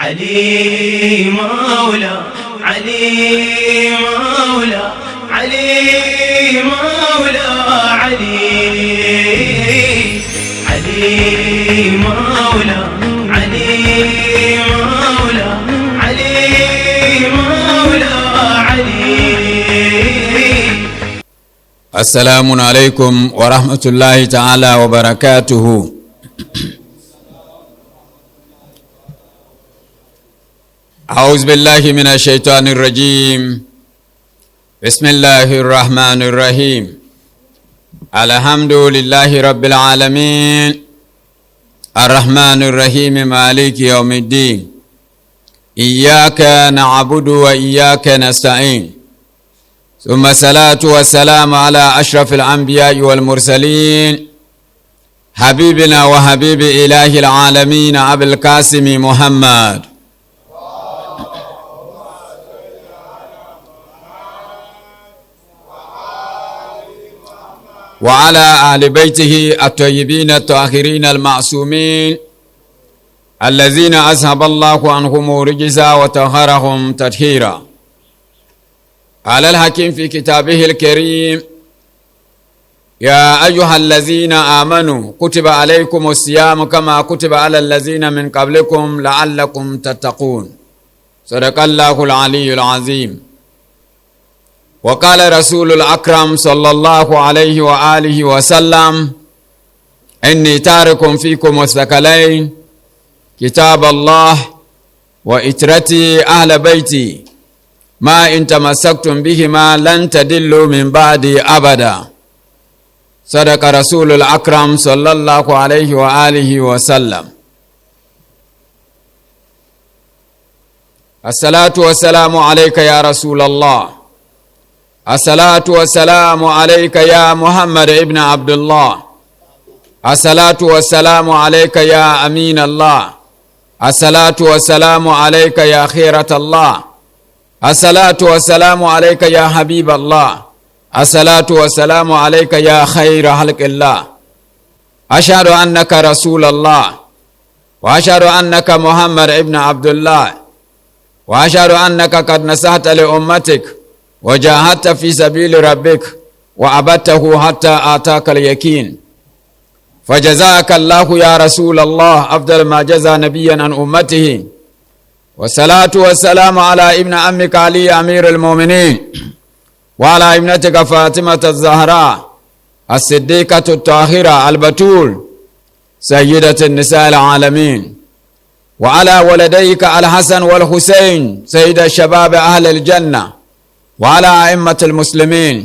علي مولى علي مولى علي مولى علي علي مولى علي مولى علي مولى علي. السلام عليكم ورحمة الله تعالى وبركاته. أعوذ بالله من الشيطان الرجيم. بسم الله الرحمن الرحيم. الحمد لله رب العالمين الرحمن الرحيم مالك يوم الدين. إياك نعبد وإياك نستعين. ثم الصلاة والسلام على أشرف الأنبياء والمرسلين حبيبنا وحبيب إله العالمين أبي القاسم محمد. وعلى أهل بيته الطيبين الطاهرين المعصومين الذين أذهب الله عنهم رجزا وطهرهم تطهيرا. قال الحكيم في كتابه الكريم: يا أيها الذين آمنوا كتب عليكم الصيام كما كتب على الذين من قبلكم لعلكم تتقون. صدق الله العلي العظيم. وقال رسول الأكرم صلى الله عليه وآله وسلم: إني تارك فيكم الثقلين، كتاب الله وإترتي أهل بيتي، ما إن تمسكتم بهما لن تدلوا من بعدي أبدا. صدق رسول الأكرم صلى الله عليه وآله وسلم. الصلاة والسلام عليك يا رسول الله. الصلاة والسلام عليك يا محمد ابن عبد الله. الصلاة والسلام عليك يا أمين الله. الصلاة والسلام عليك يا خيرة الله. الصلاة والسلام عليك يا حبيب الله. الصلاة والسلام عليك يا خير خلق الله. أشهد أنك رسول الله، وأشهد أنك محمد ابن عبد الله، وأشهد أنك قد نصحت لأمتك وجاهدت في سبيل ربك وعبدته حتى آتاك اليقين. فجزاك الله يا رسول الله أفضل ما جزى نبيا عن أمته. والصلاة والسلام على ابن عمك علي أمير المؤمنين، وعلى ابنتك فاطمة الزهراء الصديقة الطاهرة البتول سيدة النساء العالمين، وعلى ولديك الحسن والحسين سيد الشباب أهل الجنة، وعلى أئمة المسلمين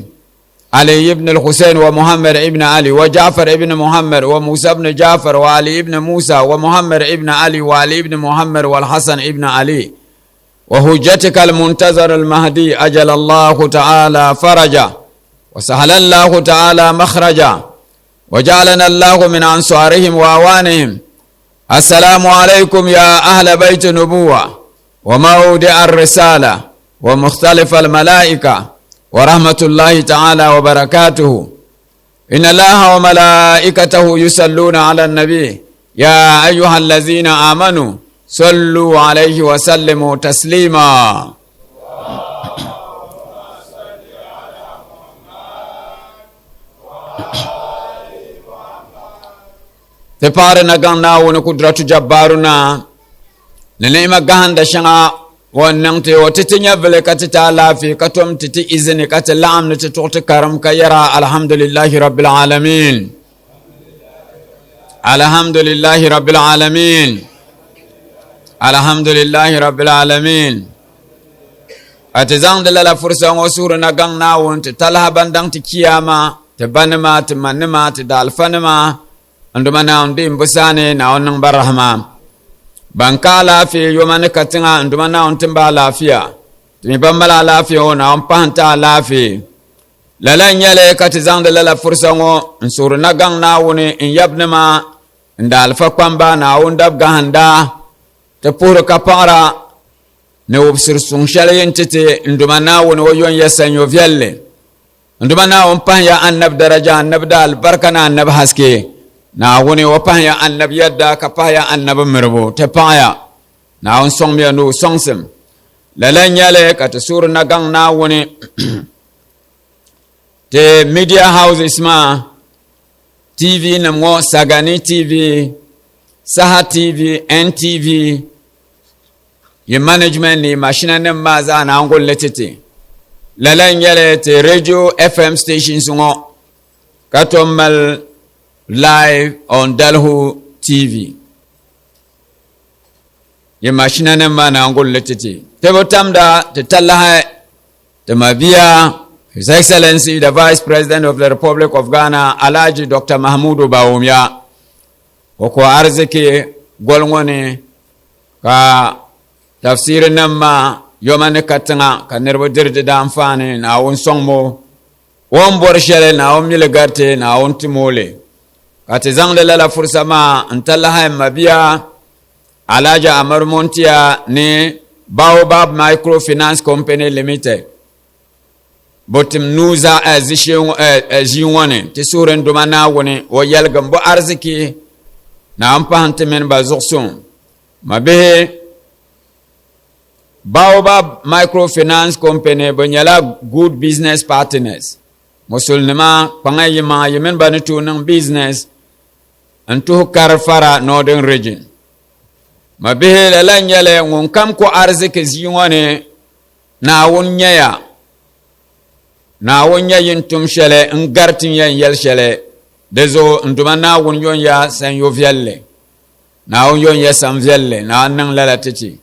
علي بن الحسين ومحمد ابن علي وجعفر ابن محمد وموسى بن جعفر وعلي ابن موسى ومحمد ابن علي وعلي ابن محمد والحسن ابن علي، وهجتك المنتظر المهدي أجل الله تعالى فرجا وسهل الله تعالى مخرجا وجعلنا الله من أنصارهم وأوانهم. السلام عليكم يا أهل بيت النبوة وموضع الرسالة ومختلف الملائكة ورحمة الله تعالى وبركاته. إن الله وملائكته يصلون على النبي يا أيها الذين آمنوا صلوا عليه وسلموا تسليما. Ti paɣiri na gaŋ Naawuni kudratu jabbaru na ni ni'ima gahinda shɛŋa o niŋ ti o ti ti nyɛvili ka ti ti alaafee ka tom ti ti izini ka ti laɣim ni ti tuɣi ti karim ka yɛra alhamdulillahi rabbil alamin, alhamdulillahi rabbil alamin, alhamdulillahi rabbil alamin. Ka ti zaŋdi lala fursa ŋɔ suhuri na gaŋ Naawuni ti talahi ban daŋ ti kiyama, ti banima, ti manima, ti daalifanima, n duma Naawuni di m-bi saani Naawuni niŋ ba rahama. Ban ka alaafee yoma ni katiŋa n duma Naawuni tim ba alaafia. Ti mi ban mali alaafee ŋɔ Naawuni pahi n-ti alaafee. Lala n-nyɛli ka ti zaŋdi lala fursa ŋɔ n suhuri na gaŋ Naawuni n yabinima n daalifa kpamba Naawuni dab gahinda ti puhiri ka paɣira ni wubisiri suŋ shɛli yi n-ti ti n duma Naawuni o yon ya sanyo viɛlli. N duma Naawuni pahiya annabi daraja, annabi da alibarika ni annabi haske. Naawuni o pahiya annabi yadda ka pahiya annabi miribu. Ti paɣiya. Naawuni sɔŋmiya ni o sɔŋsim. Lala n-nyɛli ka ti suhuri na gaŋ Naawuni ti media houses maa TV nim ŋɔ Sagani TV, Saha TV, NTV, yi management ni mashina nim maa zaa Naawuni gulli ti ti. Lala n-nyɛli ti radio FM stations ŋɔ ka tom mali live on Dalhu TV. Yi mashina nim maa naan gulli ti ti. Ti bi tamda ti talahi ti mabia His Excellency the Vice President of the Republic of Ghana Alhaji Dr. Mahmudu Bawumia o ko ariziki goli ŋɔ ni ka tafsiri nim maa yoma ni katiŋa ka niriba diri di daanfaani Naawuni sɔŋmo o ni bɔri shɛli Naawuni mili gariti Naawuni timo li ka ti zaŋdi lala fursa maa n talahi m mabia Alhaji Amadu Montia ni Baobab Microfinance Company Limited bo tim nuu za ʒii ŋɔ ni ti suhuri n duma Naawuni o yɛligim bo ariziki Naawuni pahi n ti mini ba zuɣusuŋ mabihi Baobab Microfinance Company bi nyɛla good business partners Musulinima kpaŋa yi maŋa yi mini ba ni tooi niŋ business n tuhi kari fara Northern Region. Mabihi lala n nyɛli ŋun kam ku ariziki ʒii ŋɔ ni Naawuni nyɛya Naawuni nyɛ yin tum shɛli n gari tin yɛn yɛli shɛli di zuɣu n duma Naawuni yon ya sanyo viɛlli Naawuni yon ya san viɛlli Naawuni niŋ lala ti ti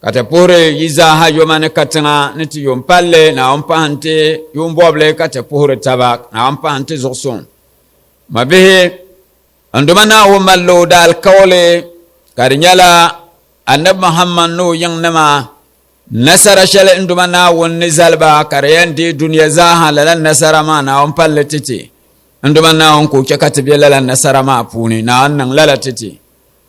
Ka ti puhiri yi zaaha yoma ni katiŋa ni ti yuun palli Naawuni pahi n-ti yuun bɔbili ka ti puhiri taba Naawuni pahi n-ti zuɣusuŋ. Mabihi, n Duuma Naawuni malila o daalikauli ka di nyɛla Anabi Muhammad ni o yiŋnima nasara shɛli n Duuma Naawuni ni zali ba ka di yɛn deei dunia zaaha lala nasara maa Naawuni palli ti ti. N Duuma Naawuni ka o chɛ ka ti be lala nasara maa puuni Naawuni niŋ lala ti ti.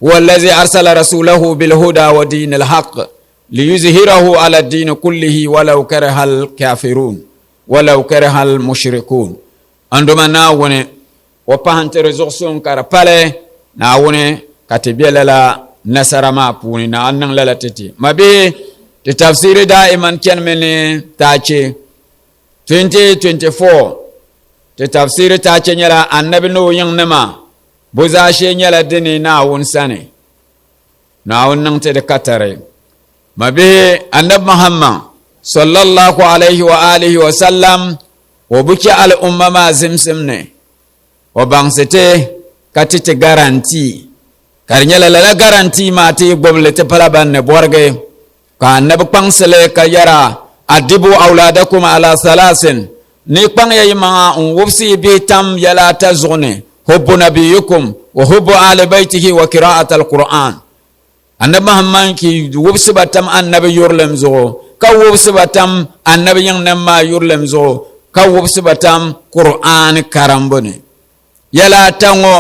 Huwa allazi arsala rasulahu bilhuda wa diini lhaq liyuzhirahu ala diini kullihi walau kariha alkafirun walau kariha almushrikun. N Duuma Naawuni, o pahi n-ti di zuɣusuŋ ka di pali Naawuni ka ti be lala nasara maa puuni. Naawuni niŋ lala ti ti. Mabihi, ti tafsiiri daa'iman chanimi ni taachi 2024. Ti tafsiiri taachi nyɛla Annabi ni o yiŋnima Bo zaashee nyɛla dini Naawuni sani? Naawuni niŋ ti di katari. Mabihi, Annabi Muhammad sallallahu alayhi wa alihi wa sallam o bi chɛ al'umma maa zimsim ni. O baŋsi ti ka ti ti garantii. Ka di nyɛla lala garantii maa ti yi gbubi li ti pala ban ni bɔrigi. Ka Annabi kpaŋsi li ka yɛra, Adibu awladakum ala salasin, Ni kpaŋya yi maŋa n-wubisi yi bihi tam yɛla ata zuɣu ni, hubbu nabiyyikum wa hubbu ahli baytihi wa qira'at al-Qur'an. Annabi Muhammad ki wubisi ba tam Annabi yurilim zuɣu, ka wubisi ba tam Annabi yiŋnim maa yurilim zuɣu, ka wubisi ba tam Qur'an karimbu ni. Yɛla ata ŋɔ,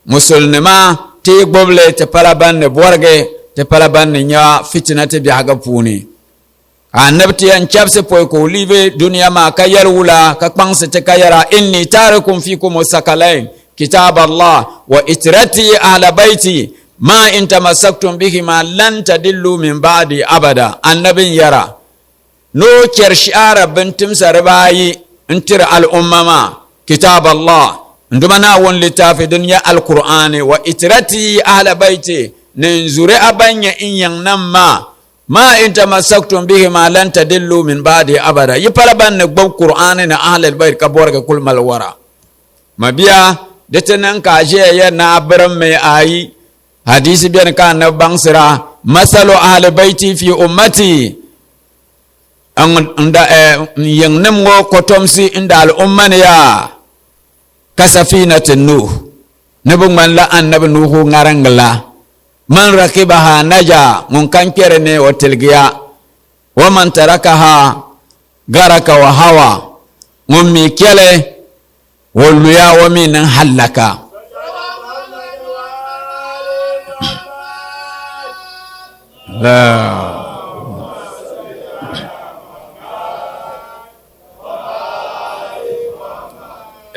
Musulinima ti yi gbubi li ti pala ban ni bɔrigi, ti pala ban ni nya fitina ti biɛhigu puuni. Ka Annabi ti yɛn chɛbisi pɔi ka o liibi dunia maa ka yɛli wula ka kpaŋsi ti ka yɛra, Inni taarikum fiikum sakalain, kitaab Allah wa itirati ahla bayti ma in tamassaktum bihima lan tadillu min ba'di abada. Annabi n-yɛra ni o chɛri shi'ara bintimsa dibaayi n-tiri al'umma maa, Kitaab Allah, n Duuma Naawuni litaafi din nyɛ Alkur'aani, wa itirati ahla bayti, ni n zuri'a ban nyɛ n yiŋnim maa, ma in tamassaktum bihima lan tadillu min ba'di abada, yi pala ban ni gbubi Kur'aani ni ahlil bayt ka bɔrigi kuli mali wara. Mabia, di ti niŋ ka a ʒiya yɛri ni a birimmi ayi. Hadisi beni ka anabi baŋsira, Masalu ahli bayti fi ummati, n yiŋnim ŋɔ kɔtomsi n da al'umma ni yaa ka safinati Nuh, ni bɛ ŋmanila anabi Nuhu ŋariŋ la, man rakibaha naja, ŋun kam kpɛri ni o tiligiya, wa man tarakaha garaka wa hawa, ŋun mi kpɛli o luya o mi niŋ hallaka.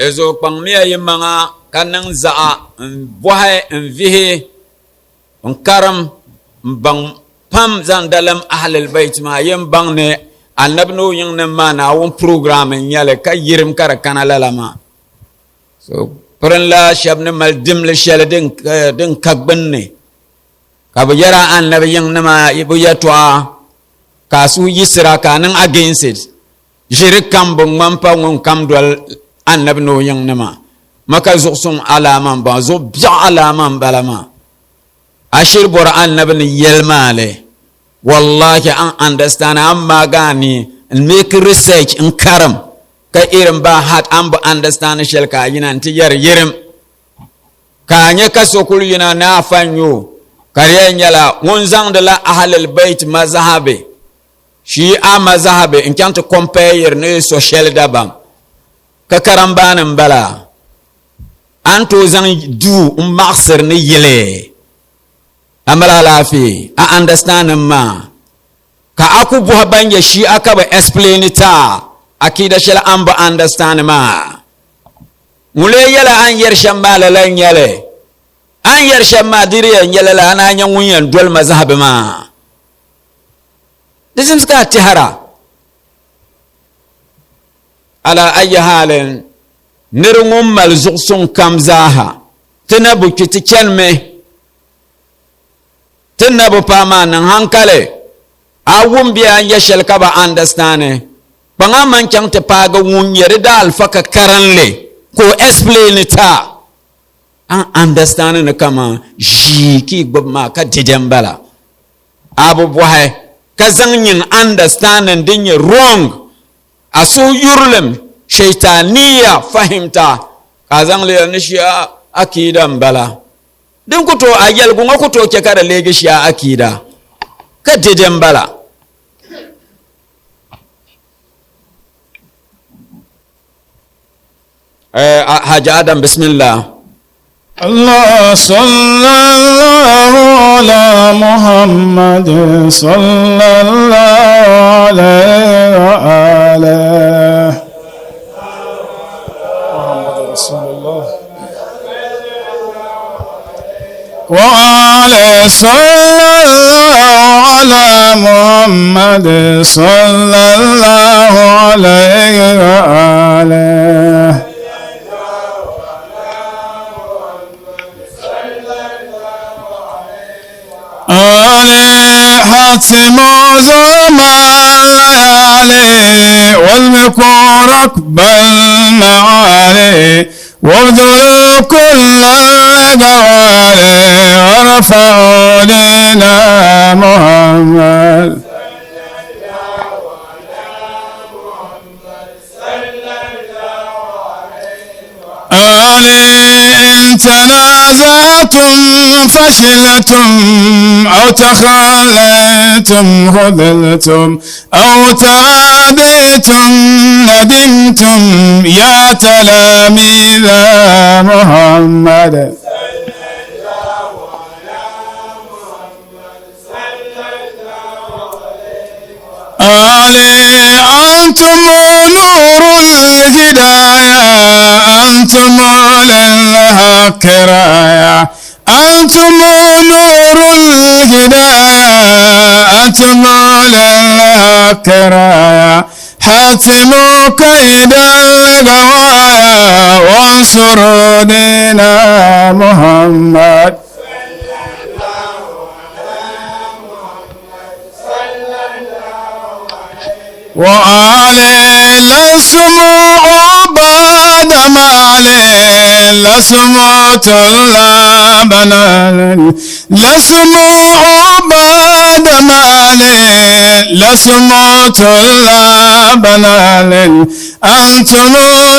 Ezo kpaŋmiya yi maŋa ka niŋ zaɣa n bɔhi n vihi n karim n baŋ. pam zaŋ dalim ahlul bait maa yɛn baŋ ni anabi ni o yiŋnim maa Naawuni program n nyɛli ka yirim ka di kana lala maa. So pirinla shɛba ni mali dimli shɛli din ka gbunni ka bi yɛra anabi yiŋnima bi yɛtɔɣa ka a suhu yiɣisira ka a niŋ against it. Ʒiri kam bi ŋmani pa ŋun kam doli anabi ni o yiŋnima Maka zuɣusuŋ alaama m-bɔŋɔ, zuɣu biɛɣu alaama m-bala maa. A shiri bɔri anabi ni yɛli maa li? Wallahi an understand an maagi a ni n make research n karim ka irin ba hat an bi understand shɛli ka a yina n-ti yɛri yirim ka a nyɛ ka so kuli yina ni a fa n-nyɛ o ka di yɛn nyɛla ŋun zaŋdila ahlul bayt mazhabi Shia mazhabi n-chaŋ ti compare yiri ni so shɛli dabam ka karambaani m-bala a ni tooi zaŋ duu m-maɣisiri ni yili a mali alaafee a understanding maa ka a ku bɔhi ban nyɛ Shia ka bɛ explain ti a akida shɛli a ni bi understand maa. Ŋun lee yɛla a ni yɛri shɛm maa lala n-nyɛ li. A ni yɛri shɛm maa di di yɛn nyɛ lala a naan nyɛ ŋun yɛn doli mazhabi maa. Di zimsi ka a tɛhira. Ala ayi haalin, nir ŋun mali zuɣusuŋ kam zaaha, ti na bi kpi, ti chanimi. Ti ni na bi paai maa, niŋ hankali. A wum bee a nya shɛli ka bi andastani, kpaŋ a maŋ chaŋ ti paagi ŋun nyɛ di daalifa ka karinli ka o explain ti a. A ni andastani ni kaman ʒii ka yi gbubi maa ka dɛdɛ m-bala. A bi bɔhi ka zaŋ nyin understanding din nyɛ wrong, a suhu yurilim, shaitaniya fahimta, ka a zaŋ li yɛli ni Shia akiida m-bala. Din ku tooi, a yɛligu ŋɔ ku tooi chɛ ka di leegi Shia akiida ka dɛdɛ m-bala. Haji Adam bismillah. Allah sallallahu ala Muhammad sallallahu alayhi wa alihi. Muhammad Rasulullah. Wa alihi sallallahu ala Muhammad sallallahu alayhi wa alihi. حاتم زمان الليالي والمكو ركب المعالي وابذلوا كل الجوالي وارفعوا دينا محمد. آلي إن تنازعتم فشلتم أو تخليتم خذلتم أو تعاديتم ندمتم يا تلاميذ محمد. آلي أنتم نور الهداية أنتم للحق راية أنتم نور الهداية أنتم للحق راية حاتموا كيد الغوايا وانصروا دين محمد. وآلي لسم عباد مالي لسم طلابنا لسم عباد مالي لسم طلابنا أنتم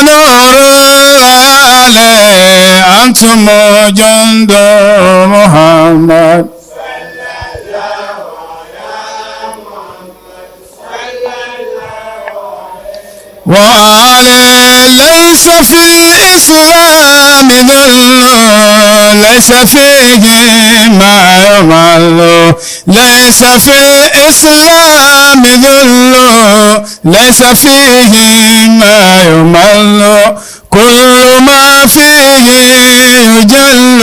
نور الليالي أنتم جند محمد. وآلي ليس في الإسلام ذل ليس فيه ما يمل ليس في الإسلام ذل ليس فيه ما يمل كل ما فيه يجل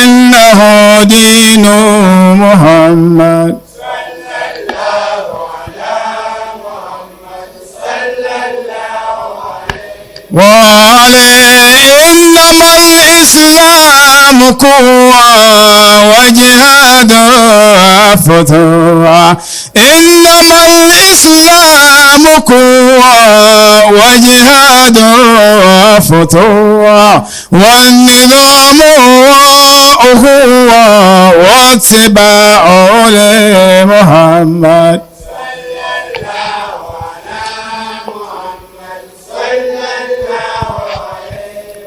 إنه دين محمد. وعليه إنما الإسلام قوة وجهاد فتوى إنما الإسلام قوة وجهاد فتوى والنظام أخوة واتباع لمحمد.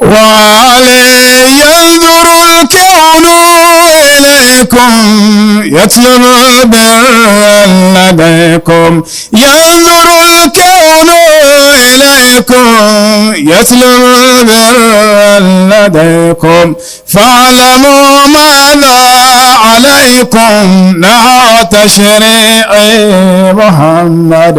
وعليه ينظر الكون إليكم يطلب البر لديكم ينظر الكون إليكم يطلب البر لديكم فاعلموا ماذا عليكم نحو تشريع محمد.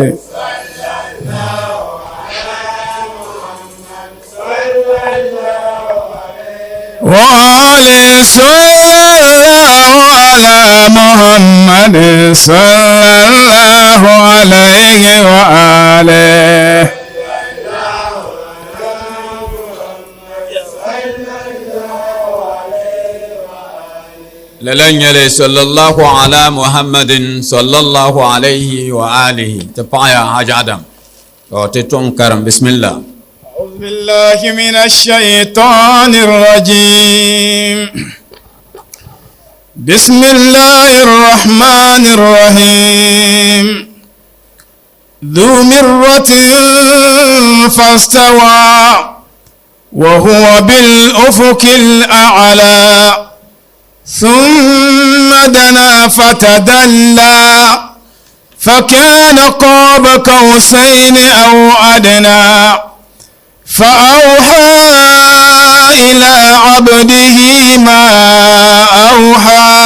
وعلي صلى الله على محمد صلى الله عليه وآله. Lala n-nyɛli sallallahu ala Muhammadin sallallahu alayhi wa alihi. Ti paɣiya Haji Adam. To ti tuɣim karim. Bismillah. أعوذ بالله من الشيطان الرجيم. بسم الله الرحمن الرحيم. ذو مرة فاستوى وهو بالأفق الأعلى ثم دنا فتدلى فكان قاب قوسين أو أدنى فأوحى إلى عبده ما أوحى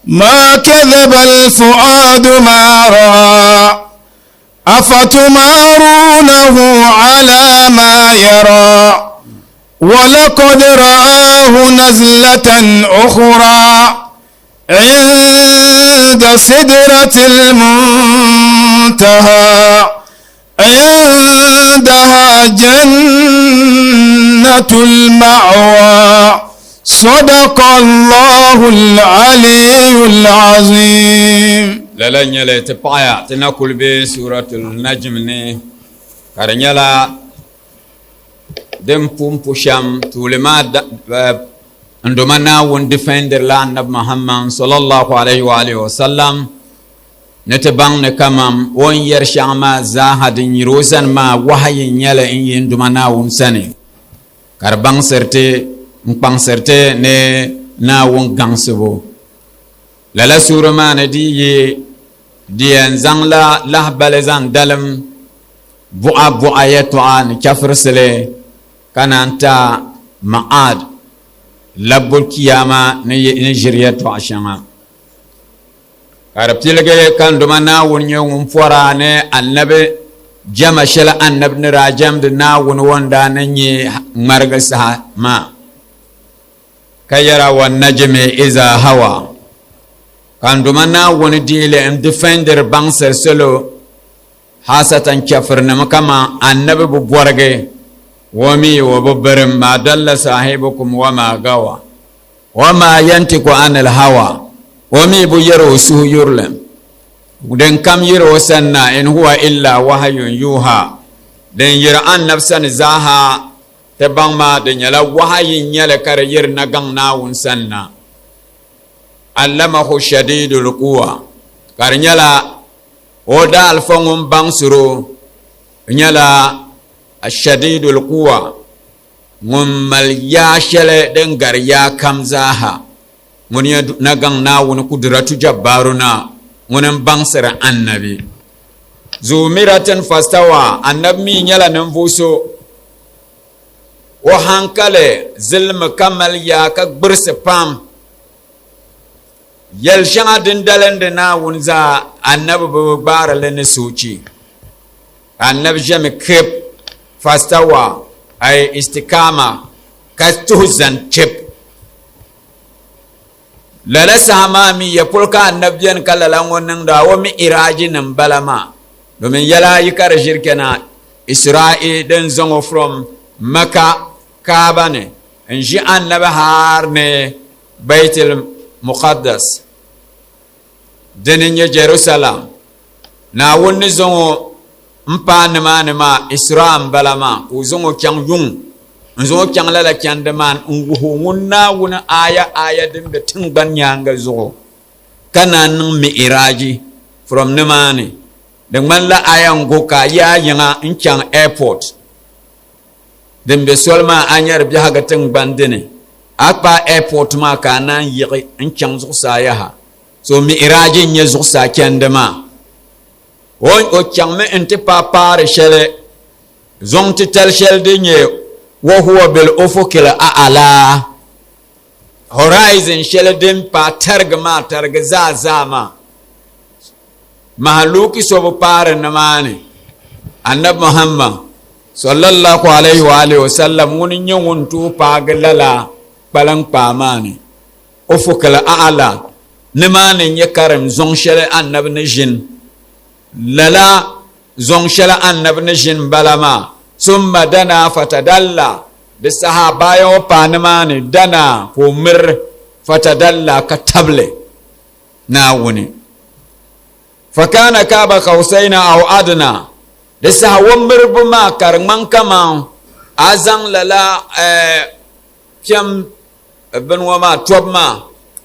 ما كذب الفؤاد ما رأى أفتمارونه على ما يرى ولقد رآه نزلة أخرى عند سدرة المنتهى عندها جنة المأوى. صدق الله العلي العظيم. Lala n-nyɛli ti paɣiya ti na kuli be Suratul Najm ni ka di nyɛla din pu m-pu shɛm tuuli maa n doma Naawuni difɛndirila Annabi Muhammad sallallahu alayhi wa alihi wa sallam ni ti baŋ ni kaman o ni yɛri shɛŋa maa zaaha din yiri o sani maa wahayi n-nyɛli n yi n doma Naawuni sani ka di baŋsiri ti n kpaŋsiri ti ni Naawuni gaŋsibu. Lala suuri maa ni di yi di yɛn zaŋla lahibali zaŋ dalim buɣa buɣa yɛtɔɣa ni chɛfurisili ka naan ta Ma'ad labbu Kiyama ni ʒiri yɛtɔɣa shɛŋa. Ka di piligi ka n Duuma Naawuni nyɛ ŋun pɔra ni Annabi jɛma shɛli Annabi ni daa jɛmdi Naawuni o ni daa ni nyɛ ŋmarigi saha maa, ka yɛra, Wannajmi iza hawa, ka n Duuma Naawuni deei li n-difɛndiri baŋsiri salo haasatan chɛfurinim kaman Annabi bi bɔrigi, o mi o bi birim, ma dalla saahibukum wa ma gawa, wa ma yantiku anil hawa, o mi bi yɛri o suhu yurilim, din kam yiri o sani na, in huwa illa wahayun yuha, din yiri Annabi sani zaaha ti baŋ maa di nyɛla wahayi n-nyɛli ka di yiri na gaŋ Naawuni sani na. Allamahu shadidul quwa, ka di nyɛla o daalifa ŋun baŋsir o nyɛla shadidul quwa, ŋun mali yaa shɛli din gari yaa kam zaaha, ŋuni nyɛ na gaŋ Naawuni Kudiratu Jabbaaru na, ŋuni m-baŋsiri Annabi. Zu miratin fastawa, Annabi mi nyɛla ninvuɣ so o haŋkali zilimi ka mali yaa ka gburisi pam. Yɛl shɛŋa din dalindi Naawuni zaa Annabi bi gbaari li ni soochi. Annabi ʒɛmi kib fastawa ay istikama ka tuhi zani chib. Lala saha maa mi ya polo ka Annabi beni ka lala ŋɔ niŋda o mi Iraaji nim bala maa domin yɛla ayi ka di ʒiri kena. Isra'i din zaŋ o from Maka Kaaba ni n ʒi annabi har ni Baitul Muqaddas dini n-nyɛ Jerusalem. Naawuni ni zaŋ o n paai nimaani maa Isra n bala maa ka o zaŋ o chaŋ yuŋ n zaŋ o chaŋ lala chandi maa n wuhi o ŋun Naawuni aya aya din be tiŋgbani nyaaŋa zuɣu ka naan niŋ mi'iraaji from nimaani. Di ŋmanila a yɛn go ka a yi a yiŋa n chaŋ airport din be soli maa a nyari biɛhigu tiŋgbani dini a kpaai airport maa ka a naan yiɣi n chaŋ zuɣusaa yaha. So mi'iraaji n nyɛ zuɣusaa chandi maa. O chaŋmi nti paai paari shɛli zuŋ titali shɛli din nyɛ wa huwa bil ufukil a'laa, horizon shɛli din paai tarigi maa tarigi zaa zaa maa. Mahaluki so bi paari nimaani. Annabi Muhammad sallallahu alayhi wa alihi wa sallam ŋuni n-nyɛ ŋun tooi paagi lala kpaliŋkpaa maa ni. Ufukil a'la, nimaani n-nyɛ karim zɔŋ shɛli Annabi ni ʒini. Lala zɔŋ shɛli Annabi ni ʒini m-bala maa, summa dana fatadalla, di saha bayan o paai nimaani, dana, ka o miri, fatadalla, ka tabili Naawuni. Fakana kaaba qawsayna aw adna, di saha o miribu maa ka di ŋmani kaman a zaŋ lala piɛm Bini ŋɔ maa tɔbu maa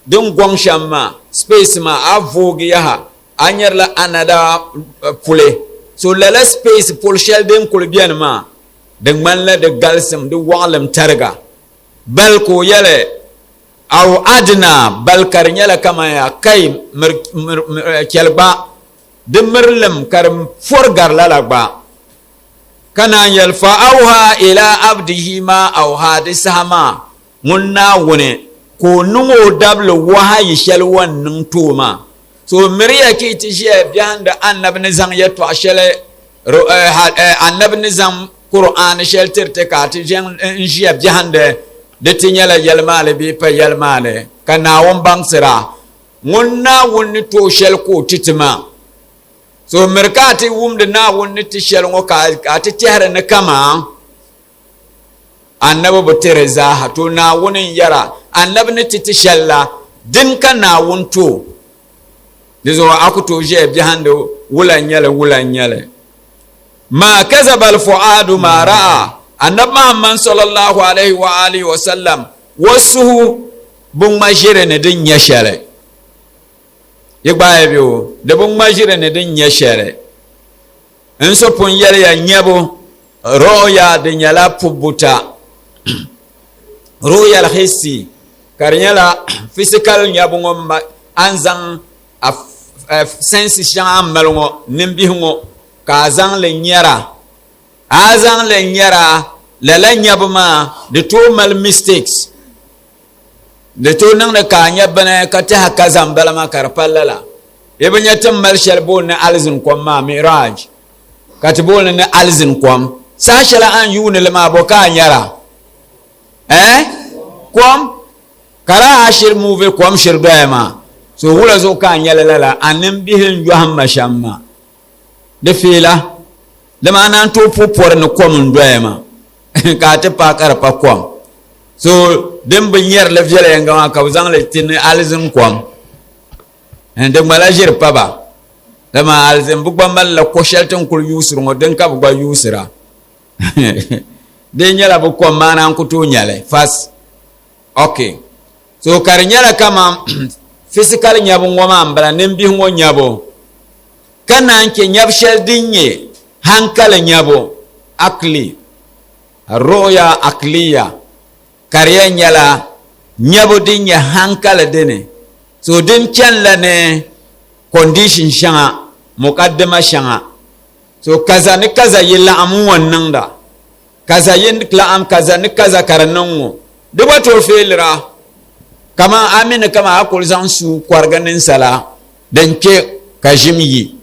din gɔŋ shɛm maa space maa a voogi yaha a nyɛrila another puli so lala space puli shɛli din kuli bɛni maa di ŋmanila di galisim di waɣilim tariga bali ka o yɛli aw adina bali ka di nyɛla kaman ya kai chɛli gba di mirilim ka di pɔri gari lala gba. Ka naan yɛli, Fa awha ila abdihi ma awha, di saha maa ŋun Naawuni ka o niŋ o dabili wahayi shɛli o ni niŋ ti o maa. So miriya ka yi ti ʒiya biɛhindi Annabi ni zaŋ yɛtɔɣa shɛli, Annabi ni zaŋ Kur'aani shɛli tiri ti ka a ti ʒe n-ʒiya biɛhindi di ti nyɛla yɛlimaali bee pa yɛlimaali, ka Naawuni baŋsira. Ŋun Naawuni ni ti o shɛli ka o ti ti maa. So miri ka a ti wumdi Naawuni ni ti shɛli ŋɔ ka a ti tɛhiri ni kaman anabi bi ti di zaaha. To Naawuni n-yɛra, anabi ni ti ti shɛli la, din ka Naawuni ti o. Di zuɣu a ku tooi ʒiya biɛhindi wula n-nyɛ li, wula n-nyɛ li. Ma kazaba al-fu'adu ma ra'a, Anabi Muhammad sallallahu alayhi wa alihi wa sallam o suhu bi ŋma ʒiri ni din nyɛ shɛli. Yi gbaai bɛ o, di bi ŋma ʒiri ni din nyɛ shɛli. N so pun yɛliya nyɛbu, ru'ya di nyɛla pubuta, ru'ya al-hissi, ka di nyɛla physical nyɛbu ŋɔ a ni zaŋ a senses shɛŋa a ni mali ŋɔ, nimbihi ŋɔ, ka a zaŋ li nyɛra. A zaŋ li nyɛra, lala nyɛbu maa di tooi mali mistakes. Di tooi niŋdi ka a nya bini ka tɛha ka zaŋ bala maa ka di pa lala. Yi bi nya ti ni mali shɛli booni ni alizin kom maa, Mi'raj, ka ti booni ni alizin kom. Saha shɛli a ni yuuni li maa bɔ ka a nyara? Eh? Kom? Ka daa a shiri muuvi kom shiri doya maa. So wula zuɣu ka a nya li lala? A nimbihi n-yɔhim ma shɛm maa. Di feela, dama a naan tooi po pɔri ni kom n-doya maa ka a ti paai ka di pa kom. So din bi nyɛri li viɛla yɛŋga maa ka bɛ zaŋ li ti ni alizin kom. Di ŋmala ʒiri pa ba, dama alizin bi gba malila ko shɛli ti ni kuli yuusiri ŋɔ din ka bɛ gba yuusira. Di nyɛla bɛ kom maa naan ku tooi nya li fast. Ok. So ka di nyɛla kaman physical nyabu ŋɔ maa m-bala, nimbihi ŋɔ nyabu. Ka naan chɛ nyabu shɛli din nyɛ hankali nyabu, akli, ru'ya akliya, ka di yɛn nyɛla nyabu din nyɛ hankali dini. So din chanila ni condition shɛŋa, muqaddima shɛŋa. So kaza ni kaza yi laɣim n-ŋɔ n-niŋda, kaza yi laɣim kaza ni kaza ka di niŋ ŋɔ, di gba tooi feelira. Kaman a mi ni kaman a kuli zaŋ suu kɔrigi ninsala din kpe ka ʒim yi,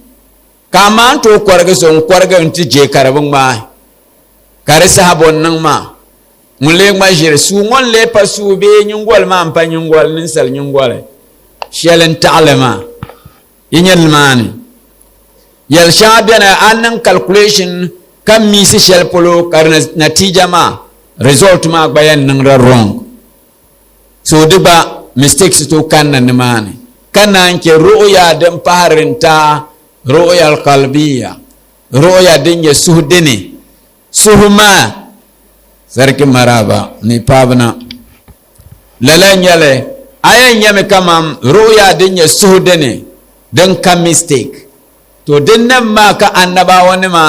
ka a maan tooi kɔrigi so n-kɔrigi nti je ka di bi ŋmaai, ka di saha bɔ n-niŋ maa? Ŋun lee ŋma ʒiri suu ŋɔ n-lee pa suu bee nyingoli maa m-pa nyingoli, ninsal nyingoli shɛli n-taɣi li maa? Yi nya nimaani yɛl shɛŋa beni a ni niŋ calculation. Ka miisi shɛli polo ka di natija maa, result maa gba yɛn niŋda wrong. So di gba mistakes tooi kanna nimaani. Ka naan chɛ ru'ya din pahiri n-ta ru'ya al-qalbiyya, ru'ya din nyɛ suhu dini. Suhu maa sariki maraba ni paabuna. Lala n-nyɛli a yɛn nyami kaman ru'ya din nyɛ suhu dini din ka mistake. To dinnim maa ka annabawanima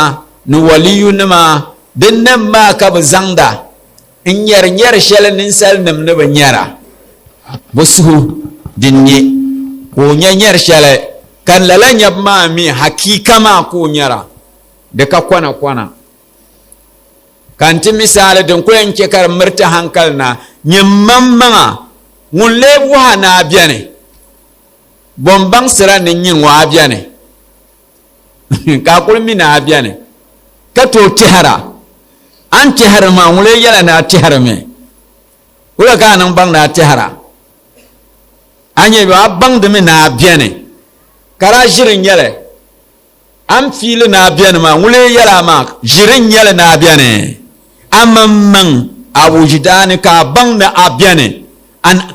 ni waliyunima, dinnim maa ka bɛ zaŋda n-nyɛri nyɛri shɛli ninsalinim ni bi nyɛra. Bɛ suhu din ne ka o nya nyɛri shɛli, ka lala nyabu maa mi hakiika maa ka o nyɛra, di ka kɔnakɔna. Ka n ti misaali din ku yɛn chɛ ka di miriti hankali na, nyini maŋmaŋa ŋun lee wuhi a ni a beni. Bɔ m-baŋsira ni nyin ŋɔ a beni, ka a kuli mi ni a beni, ka tooi tɛhira. A ni tɛhiri maa, ŋun lee yɛla ni a tɛhirimi? Wula ka a niŋ baŋ ni a tɛhira? A nya bɛ, a baŋdimi ni a beni, ka daa ʒiri n-nyɛ li. A ni fiili ni a beni maa, ŋun lee yɛla a maa, ʒiri n-nyɛ li ni a beni. A maŋmaŋ a wujidaani ka a baŋ ni a beni,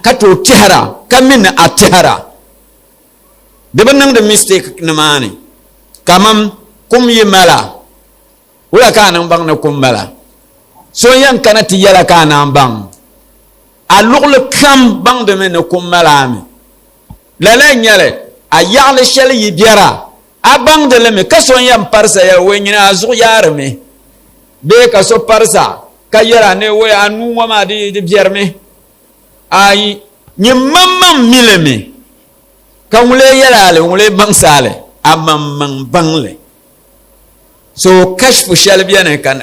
ka tooi tɛhira, ka mi ni a tɛhira. Di bi niŋdi mistake nimaani. Kaman kum yi mala, wula ka a niŋ baŋ ni kum mala? So n-yɛn kana ti yɛla ka a naan baŋ. A luɣili kam baŋdimi ni kum mala a mi. Lala n-nyɛ li, a yaɣili shɛli yi biɛra, a baŋdi li mi, ka so n-yɛn parisa yɛli, Wei nyini a zuɣu yaarimi. Bee ka so parisa ka yɛra ni, Wei a nuu ŋɔ maa di biɛrimi. Ayi, nyin maŋmaŋ mi li mi, ka ŋun lee yɛli a li, ŋun lee baŋsi a li, a maŋmaŋ baŋ li. So kashfu shɛli beni ka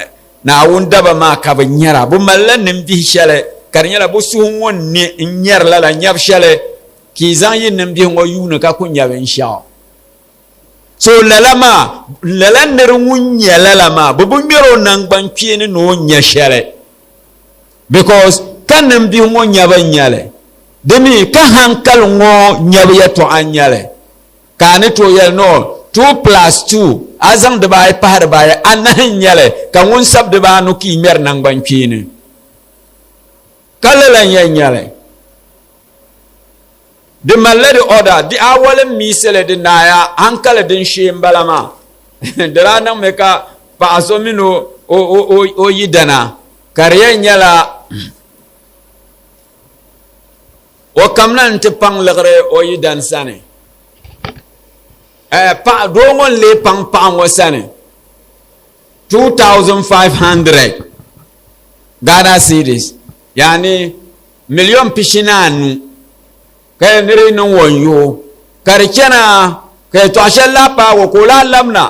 Naawuni daba maa ka bɛ nyara, bɛ malila nimbihi shɛli ka di nyɛla bɛ suhu ŋɔ n-ne n-nyari lala nyabu shɛli ka yi zaŋ yi nimbihi ŋɔ yuuni ka ku nya binshɛɣu. So lala maa, lala nir ŋun nya lala maa, bɛ bi ŋmɛr o naŋgbankpeeni ni o nya shɛli because ka nimbihi ŋɔ nyabu n-nya li, di mi ka hankali ŋɔ nyabu yɛtɔɣa n-nya li. Ka a ni tooi yɛli, No, two plus two, a zaŋ dibaayi pahi dibaayi, anahi n-nyɛ li, ka ŋun sabi dibaanu ka yi ŋmɛri naŋgbankpeeni. Ka lala n-yɛn nyɛ li. Di malila di order, di awali m-miisi li, di naaya, hankali din shee m-bala maa. Di daa niŋmi ka paɣa so mini o yidana ka di yɛn nyɛla O kamina nti paŋ liɣiri o yidan sani. Eh, paɣa, doo ŋɔ n-lee paŋ paɣa ŋɔ sani 2500 Ghana cedis, yaani miliyon pishi ni anu ka yɛli ni di yi niŋ o n-yo ka di chana ka yɛtɔɣ shɛli lahi paagi o ka o lahi labina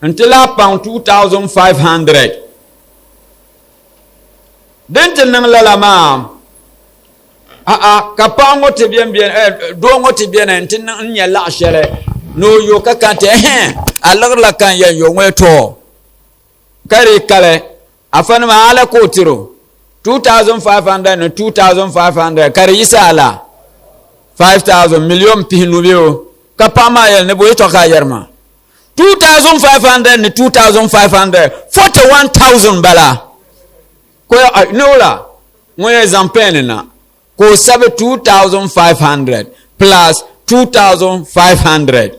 nti lahi paŋ 2500. Din ti niŋ lala maa, a'a ka paɣa ŋɔ ti bɛn bɛni, eh, doo ŋɔ ti bɛni nti niŋ n nya laɣ shɛli ni o yo ka kana ti ɛhɛn a liɣiri la ka n yɛn yo ŋɔ tɔ ka di kali afanima a la ka o tiri o 2500 ni 2500 ka di yisa a la 5000 miliyon pihinu bɛ o ka paɣa maa yɛli ni bo yɛtɔɣa ka a yɛri maa 2500 ni 2500 41000 bala ko ni wula ŋun yɛn zaŋ pɛn na ka o sabi 2500 plus 2500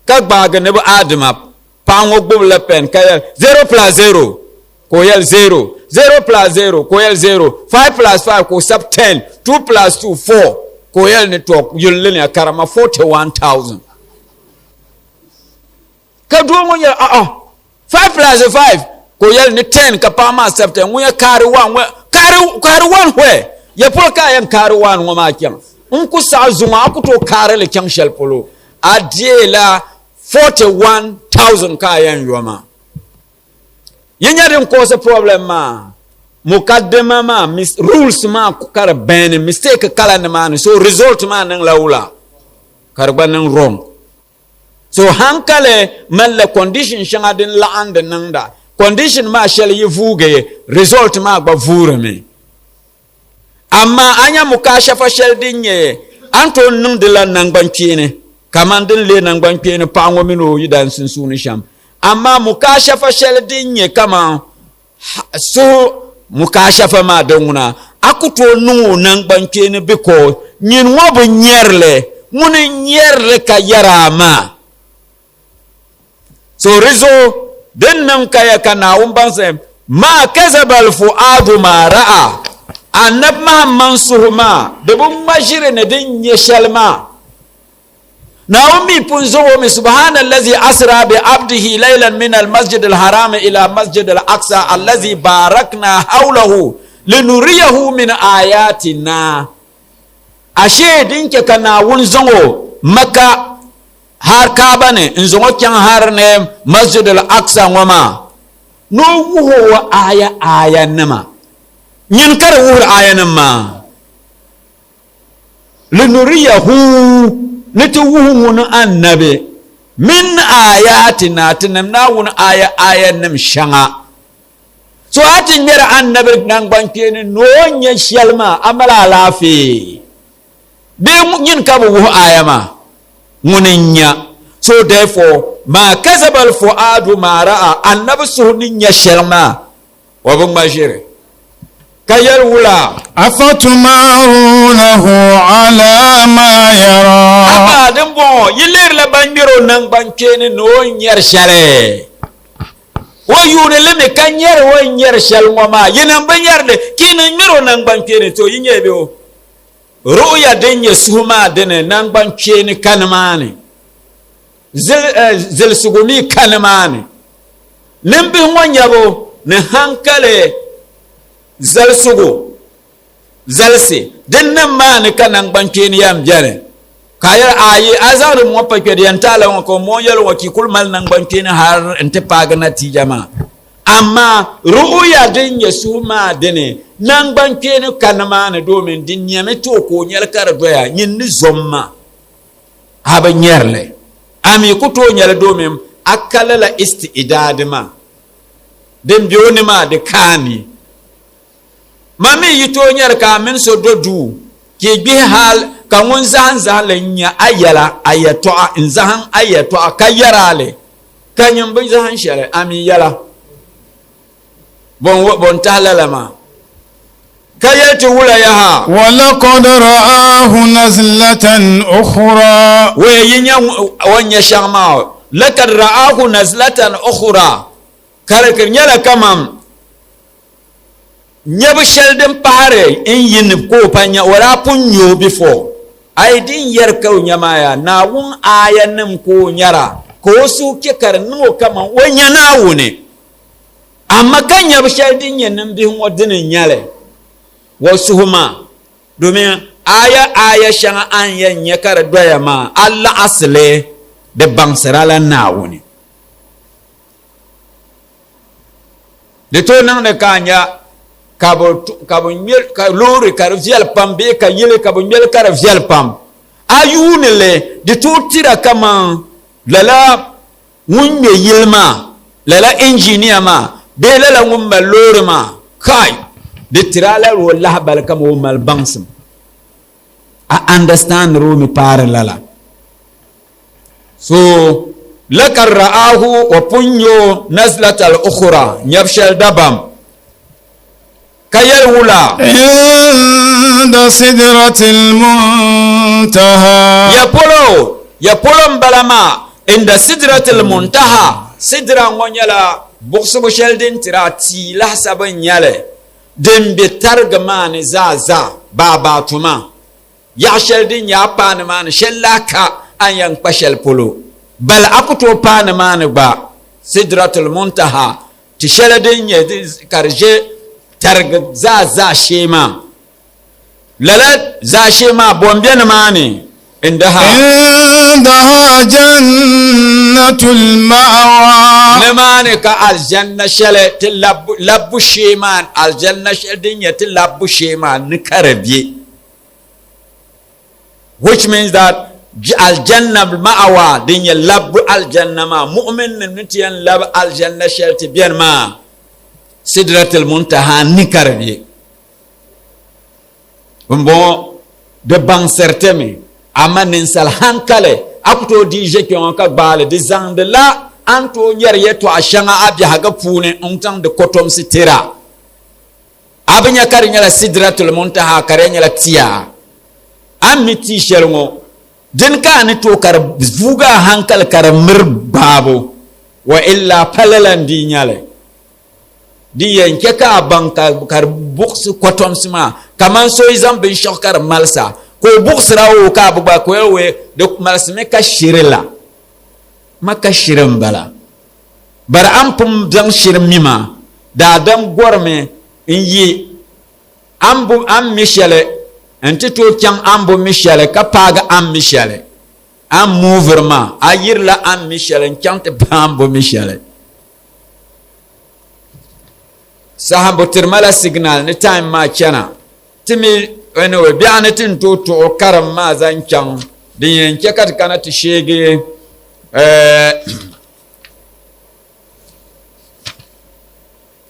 ka gbaagi ni bi adima paɣa ŋɔ gbubila pɛn ka yɛli 0 plus 0 ka o yɛli 0 0 plus 0 ka o yɛli 0 5 plus 5 ka o sabi 10 2 plus 2 4 ka o yɛli ni tɔ yulli ni karama 41000 Ka doo ŋɔ yɛli, A'a, five plus five, ka o yɛli ni ten, ka paɣa maa sabi ten, ŋun yɛn carry one, ŋun carry, carry one where? Ya polo ka a yɛn carry one ŋɔ maa chaŋ? N ku saɣi zuŋɔ, a ku tooi carry li chaŋ shɛli polo, a deela 41,000 ka a yɛn yɔ maa. Yi nya din cause problem maa? Mukaddima maa, rules maa ka di bɛni, mistake kala nimaani, so result maa niŋla wula? Ka di gba niŋ wrong. So hankali malila condition shɛŋa din laɣindi niŋda. Condition maa shɛli yi vuugi, result maa gba vuurimi. Amaa a nya mukashafa shɛli din nyɛ a ni tooi niŋdi la naŋgbankpeeni, kamani din leei naŋgbankpeeni paɣa ŋɔ mini o yidan sunsuuni shɛm. Amaa mukashafa shɛli din nyɛ kaman suhu mukashafa maa din ŋuna, a ku tooi niŋ o naŋgbankpeeni because nyin ŋɔ bi nyɛri li, ŋuni n-nyɛri li ka yɛri a maa. So di zuɣu din niŋ kaya ka Naawuni baŋsim maa kazabal fu'adu ma ra'a Annabi Mahamman suhu maa di bi ŋma ʒiri ni din nyɛ shɛli maa. Naawuni mi pun zaŋ o mi subhanallazi asra bi abdihi laylan min almasjid alharam ila masjid al-aqsa allazi barakna hawlahu linuriyahu min ayatina. Ashe din chɛ ka Naawuni zaŋ o Maka har Kaaba ni n-zaŋ o chaŋ har ni Masjid al-Aqsa ŋɔ maa ni o wuhi o aya ayanima. Nyini ka di wuhiri ayanima maa? Linuriyahu ni ti wuhi ŋun Annabi min ayatina tinim Naawuni aya ayanim shɛŋa. So a ti ŋmɛri Annabi naŋgbankpeeni ni o nya shɛli maa, a mali alaafee. Bee nyin ka bi wuhi aya maa? Ŋuni n-nya. So therefore, maa kazaba al-fu'adu maa ra'a, Annabi suhu ni nya shɛli maa, o bi ŋma ʒiri. Ka yɛli wula? Afatumarunahu ala ma yara. Amaa dimbɔŋɔ, yi lihirila ban ŋmɛri o naŋgbankpeeni ni o ni nyari shɛli. O yuuni li mi ka nyari o ni nyari shɛli ŋɔ maa, yinim bi nyari li, ka yinim ŋmɛri o naŋgbankpeeni, to yi nyɛ bɛ o. Ru'ya din nyɛ suhu maa dini naŋgbankpeeni ka nimaani, zilisigu mi ka nimaani. Nimbihi ŋɔ nyabu ni hankali zalisigu zalisi din nim maa ni ka naŋgbankpeeni yɛn beni. Ka a yɛli, Ayi, a zaŋdi ŋɔ pa kpe di yɛn taala ŋɔ ka o mooi yɛli ŋɔ ka yi kuli mali naŋgbankpeeni hal nti paagi natiija maa. Amaa ru'uya din nyɛ suhu maa dini, naŋgbankpeeni ka nimaani domin di nyɛmi ti o ka o nyɛli ka di doya, nyin ni zom ma, a bi nyɛri li. A mi ku tooi nyɛli domin a ka lala isti'idaadi maa din be o ni maa di ka a ni. Ma mi yi tooi nyɛri ka a mini so do duu ka yi gbihi hal ka ŋun zahim zahim li n-nya a yɛla, a yɛtɔɣa, n-zahim a yɛtɔɣa ka yɛr a li, ka nyin bi zahim shɛli, a mi yɛla. Bɔ n-tahi lala maa? Ka yɛli ti wula yaha? Walakad ra'ahu nazlatan ukhra. Waya yi nya o ni nya shɛŋa maa, lakad ra'ahu nazlatan ukhra, ka di nyɛla kaman Nyabu shɛli din pahiri n yi ni ka o pa nya, o daa pun nya o before. A yi din yɛri ka o nya maa yaa, Naawuni aayanim ka o nyara, ka o suhu kpe ka di niŋ o kaman o nya Naawuni. Amaa ka nyabu shɛli din nyɛ nimbihi ŋɔ dini n-nya li o suhu maa, domin aaya aaya shɛŋa a ni yɛn nya ka di doya maa, a laɣisi li di baŋsira la Naawuni. Di tooi niŋdi ka a nya ka bi ka bi ŋmɛ ka loori ka di viɛli pam bee ka yili ka bi ŋmɛli ka di viɛli pam a yuuni li di tooi tira kaman lala ŋun ŋmɛ yili maa lala injiniya maa bee lala ŋun mali loori maa kai di tiri a la o lahabali kaman o mali baŋsim a understand o mi paari lala. So lakad ra'ahu o pun nya o nazlatal ukhra nyab shɛli dabam ka yɛli wula? Inda sidratil muntaha. Ya polo, ya polo m-bala maa, inda sidratil muntaha, sidra ŋɔ nyɛla buɣisibu shɛli din tiri a tia laasabu n-nyɛ li, din be tarigi maa ni zaa zaa, baabaatu maa. Yaɣ shɛli din nyɛ a paai nimaani shɛli lahi ka a ni yɛn kpa shɛli polo. Bal a ku tooi paai nimaani gba. Sidratul Muntaha, ti shɛli din nyɛ ka di ʒe tarigi zaa zaashee maa. Lala zaashee maa bɔ m-be nimaani? Indaha. Indaha jannatul ma'wa. Nimaani ka alijanna shɛli ti labbu shee maa, alijanna shɛli din nyɛ ti labbu shee maa ni ka di be. Which means that aljanna ma'awa din nyɛ labbu aljanna maa mu'min nim ni ti yɛn labi aljanna shɛli ti bɛni maa sidratil muntaha ni ka di bɛ n bɔŋɔ di baŋsiri ti mi ama ninsal hankali a ku tooi dii ʒe kpɛ ŋɔ ka gbaali di zaŋdi la A ni tooi nyari yɛtɔɣa shɛŋa a biɛhigu puuni n-zaŋ di kɔtomsi tir a. A bi nya ka di nyɛla Sidratul Muntaha ka di yɛn nyɛla tia? A ni mi tia shɛli ŋɔ, dini ka a ni tooi ka di vuugi a hankali ka di miri gbaabu? Wa illa pa lala n-dii nya li. Din yɛn chɛ ka a baŋ ka di buɣisi kɔtomsi maa, kaman so yi zaŋ binshɛɣu ka di malisa, ka o buɣisira o ka a bi gbaai, ka o yɛli o di malisimi ka shiri la. Ma ka shiri m-bala. Bari a ni pun zaŋ shiri mi ma, daadam gɔrimi n-yi a ni bo a ni mi shɛli nti tooi chaŋ a ni bo mi shɛli ka paagi a ni mi shɛli. A ni muuviri maa, a yirila a ni mi shɛli n-chaŋ ti paai a ni bo mi shɛli. Saha bi tiri ma la signal ni time maa chana. Ti mi anyway biɛɣu ni ti ni tooi tuɣi karim maa zaŋ chaŋ din yɛn chɛ ka ti kana ti sheegi eh,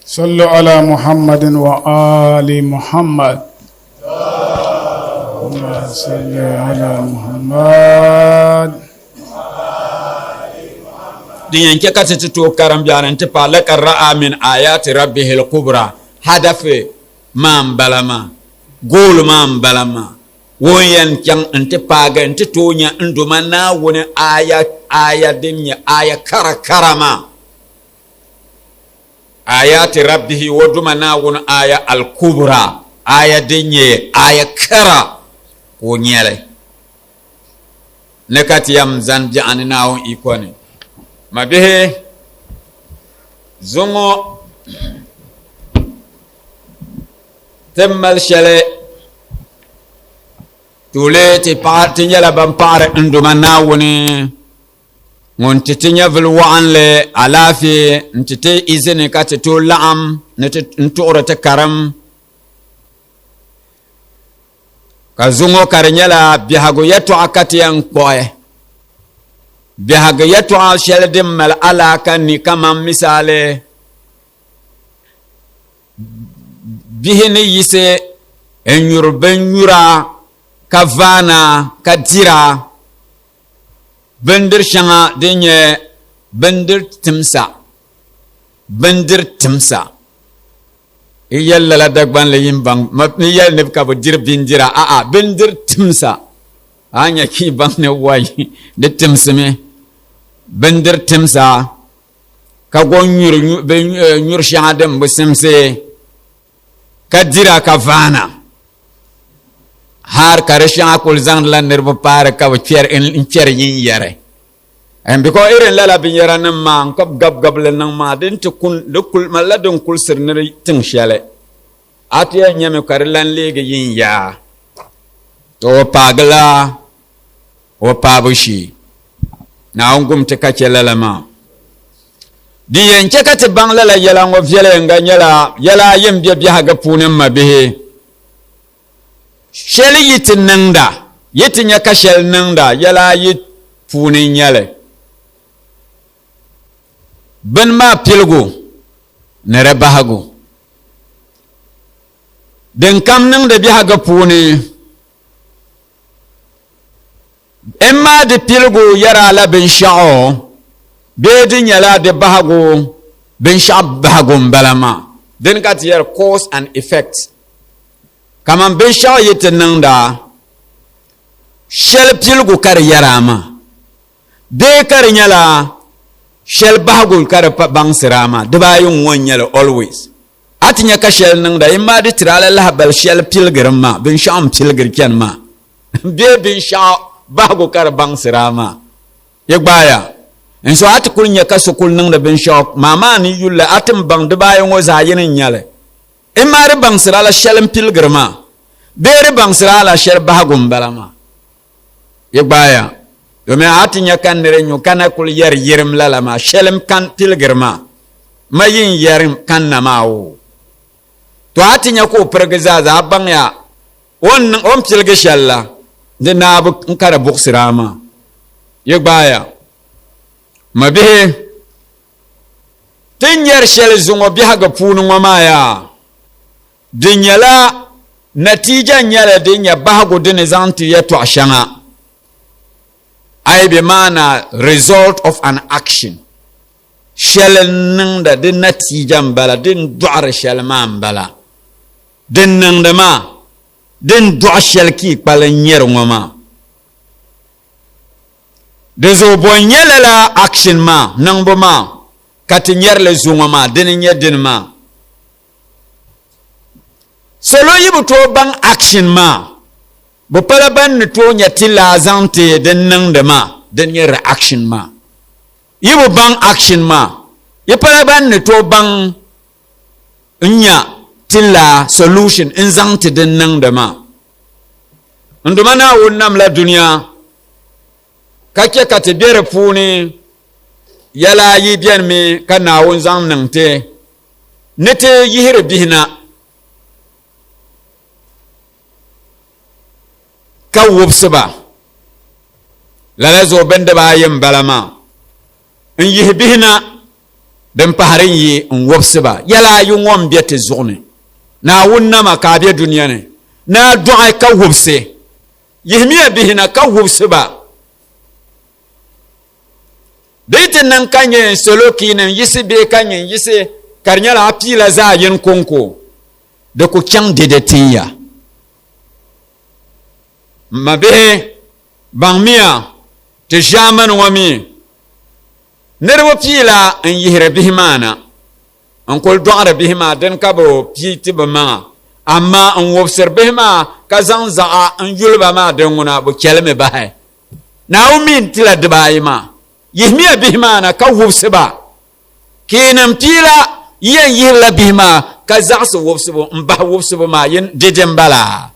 صلوا على محمد وآل محمد اللهم صل على محمد Din yɛn chɛ ka ti ti tooi karim biɛɣuni nti paai laqad ra'a min ayati rabbihil kubra hadafi maa m-bala maa, goal maa m-bala maa, o ni yɛn chaŋ nti paagi nti tooi nya n Duuma Naawuni aaya, aaya din nyɛ aaya kara kara maa. Ayati rabbihi o Duuma Naawuni aaya al-kubra, aaya din nyɛ aaya kara ka o nya li. Ni ka ti yɛm zani biɛɣuni Naawuni iko ni. Mabihi, zuŋɔ ti ni mali shɛli tuuli ti paɣa ti nyɛla ban paɣiri n Duuma Naawuni ŋun ti ti nyɛvili waɣinli alaafee n-ti ti izini ka ti tooi laɣim ni ti n tuɣiri ti karim. Ka zuŋɔ ka di nyɛla biɛhigu yɛtɔɣa ka ti yɛn kpuɣi. Biɛhigu yɛtɔɣa shɛli din mali alaaka ni kaman misali bihi ni yiɣisi n-nyuri binnyura ka vaana ka dira bindir shɛŋa din nyɛ bindir timsa, bindir timsa. Yi yɛli lala Dagbanli yin baŋ ni yɛli ni ka bi diri bindira a'a bindir timsa a nya ka yi baŋ ni wai di timsimi bindir timsa ka go nyuri nyuri shɛŋa din bi simsi ka dira ka vaana har ka di shɛŋa kuli zaŋdila niriba paari ka bi kpɛri n kpɛri yin yɛri And because irin lala binyɛra nim maa n ka gabi gabili niŋ maa din ti kun di kul malila din kulsiri ni di tiŋ shɛli a ti yɛn nyɛmi ka di lan leegi yin yaa to o paagila o paabu shee Naawuni gum ti ka chɛ lala maa din yɛn chɛ ka ti baŋ lala yɛla ŋɔ viɛlɛŋga nyɛla yɛla ayi n bɛ biɛhigu puuni m mabihi Shɛli yi ti niŋda, yi ti nya ka shɛli niŋda, yɛla ayi puuni n-nyɛ li. Bini maa piligu ni di bahigu. Din kam niŋdi biɛhigu puuni, in maa di piligu yɛri a la binshɛɣu bee di nyɛla di bahigu binshɛɣu bahigu m-bala maa. Dini ka ti yɛri cause and effect. Kaman binshɛɣu yi ti niŋda shɛli piligu ka di yɛri a maa bee ka di nyɛla shɛli bahigu ka di baŋsiri a maa, dibaayi ŋ-ŋɔ n-nyɛ li always. A ti nya ka shɛli niŋda, yi maa di tiri a la lahabali shɛli piligiri maa, binshɛɣu m-piligiri chani maa bee binshɛɣu bahigu ka di baŋsiri a maa. Yi gbaaya. N so a ti kuli nya ka so kuli niŋdi binshɛɣu maa maa ni yuli li, a ti ni baŋ dibaayi ŋɔ zaa yini n-nyɛ li. In maa di baŋsiri a la shɛli m-piligiri maa bee di baŋsiri a la shɛli bahigu m-bala maa. Yi gbaaya. Domin a ti nya ka niri nyu ka na kuli yɛri yirim lala maa shɛli m-kan piligiri maa ma yin yɛrim kanna maa o. To a ti nya ka o pirigi zaa zaa baŋya o ni o ni piligi shɛli la di naabu n-ka di buɣisiri a maa. Yi gbaaya. Mabihi. Ti ni nyari shɛli zuŋɔ biɛhigu puuni ŋɔ maa yaa, di nyɛla natiija nyɛla din nyɛ bahigu di ni zaŋ ti yɛtɔɣ shɛŋa, ai bi maana result of an action. Shɛli n-niŋda di natiija m-bala, di ni dɔɣiri shɛli maa m-bala. Din niŋdi maa, di ni dɔɣi shɛli ka yi kpalim nyari ŋɔ maa. Di zuɣu bɔ n-nyɛ lala action maa niŋbu maa ka ti nyari li zuŋɔ maa, dini n-nyɛ dini maa. Salo yi bi tooi baŋ action maa, bɛ pala ban ni tooi nya ti laa zaŋ ti din niŋdi maa, din nyɛ reaction maa. Yi bi baŋ action maa, yi pala ban ni tooi baŋ n-nya ti laa solution n-zaŋ ti din niŋdi maa. N Duuma Naawuni namla dunia ka chɛ ka ti be di puuni, yɛla ayi benimi ka Naawuni zaŋ niŋ ti ni ti yihiri bihi na ka wubisi ba. Lala zuɣu bindiba ayi m-bala maa, n yihi bihi na, din pahiri n-yi n wubisi ba. Yɛla ayi ŋɔ m-be ti zuɣu ni. Naawuni nama ka a be dunia ni, ni a dɔɣi ka wubisi. Yihimiya bihi na ka wubisi ba. Di yi ti niŋ ka nyɛ salo kiinim yisi bee ka nyɛ yisi ka di nyɛla a piila zaa yini kɔŋko, di ku chaŋ dɛdɛ tin ya. M mabihi, baŋmiya, ti ʒiɛmani ŋɔ mi niriba piila n-yihiri bihi maa na. N kul dɔɣiri bihi maa dini ka bɛ pii ti bɛ maŋa, amaa n wubisiri bihi maa ka zaŋ zaɣa n-yuli ba maa din ŋuna bɛ chɛlimi bahi. Naawuni mi n-tila dibaayi maa. Yihimiya bihi maa na ka wubisi ba. Keenan pii la yi yɛn yihirila bihi maa ka zaɣisi wubisibu m-bahi wubisibu maa yin dɛdɛ m-bala.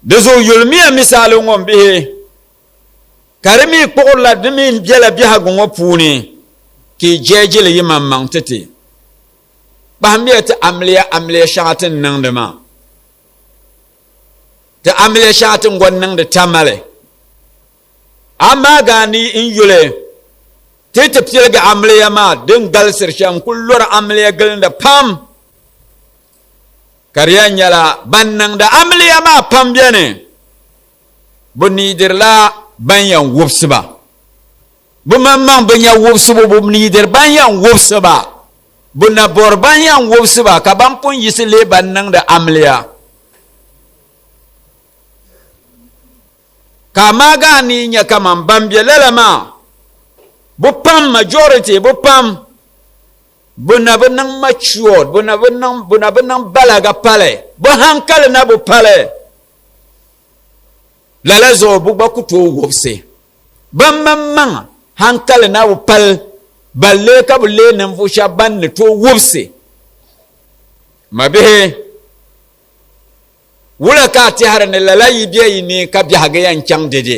Di zuɣu yulimiya misaali ŋɔ m bihi, ka di mi kpuɣirila di mi bela biɛhigu ŋɔ puuni ka yi jɛɛji li yimaŋmaŋ ti ti. Kpahimmiya ti amiliya amiliya shɛŋa ti ni niŋdi maa. Ti amiliya shɛŋa ti ni gɔn niŋdi Tamale. Amaa gaa ni n yuli ti ti piligi amiliya maa din galisiri shɛm n-kuli lɔri amiliya gilinda pam. Ka di yɛn nyɛla ban niŋdi amiliya maa pam beni bɛ niidirila ban yɛn wubisi ba. Bɛ maŋmaŋ bi nya wubisibu, bɛ niidiri ban yɛn wubisi ba. Bɛ na bɔri ban yɛn wubisi ba, ka ban pun yiɣisi leei ban niŋdi amiliya. Ka amaa gaa ni yi nya kaman ban be lala maa, bɛ pam, majority, bɛ pam, bɛ na bi niŋ matured, bɛ na bi niŋ, bɛ na bi niŋ balaga pali, bɛ hankali na bi pali. Lala zuɣu bɛ gba ku tooi wubisi. Ban maŋmaŋ hankali na bi pali balle ka bi leei ninvuɣ shɛba ban ni tooi wubisi. Mabihi, wula ka a tɛhiri ni lala yi be yi ni ka biɛhigu yɛn chaŋ dede?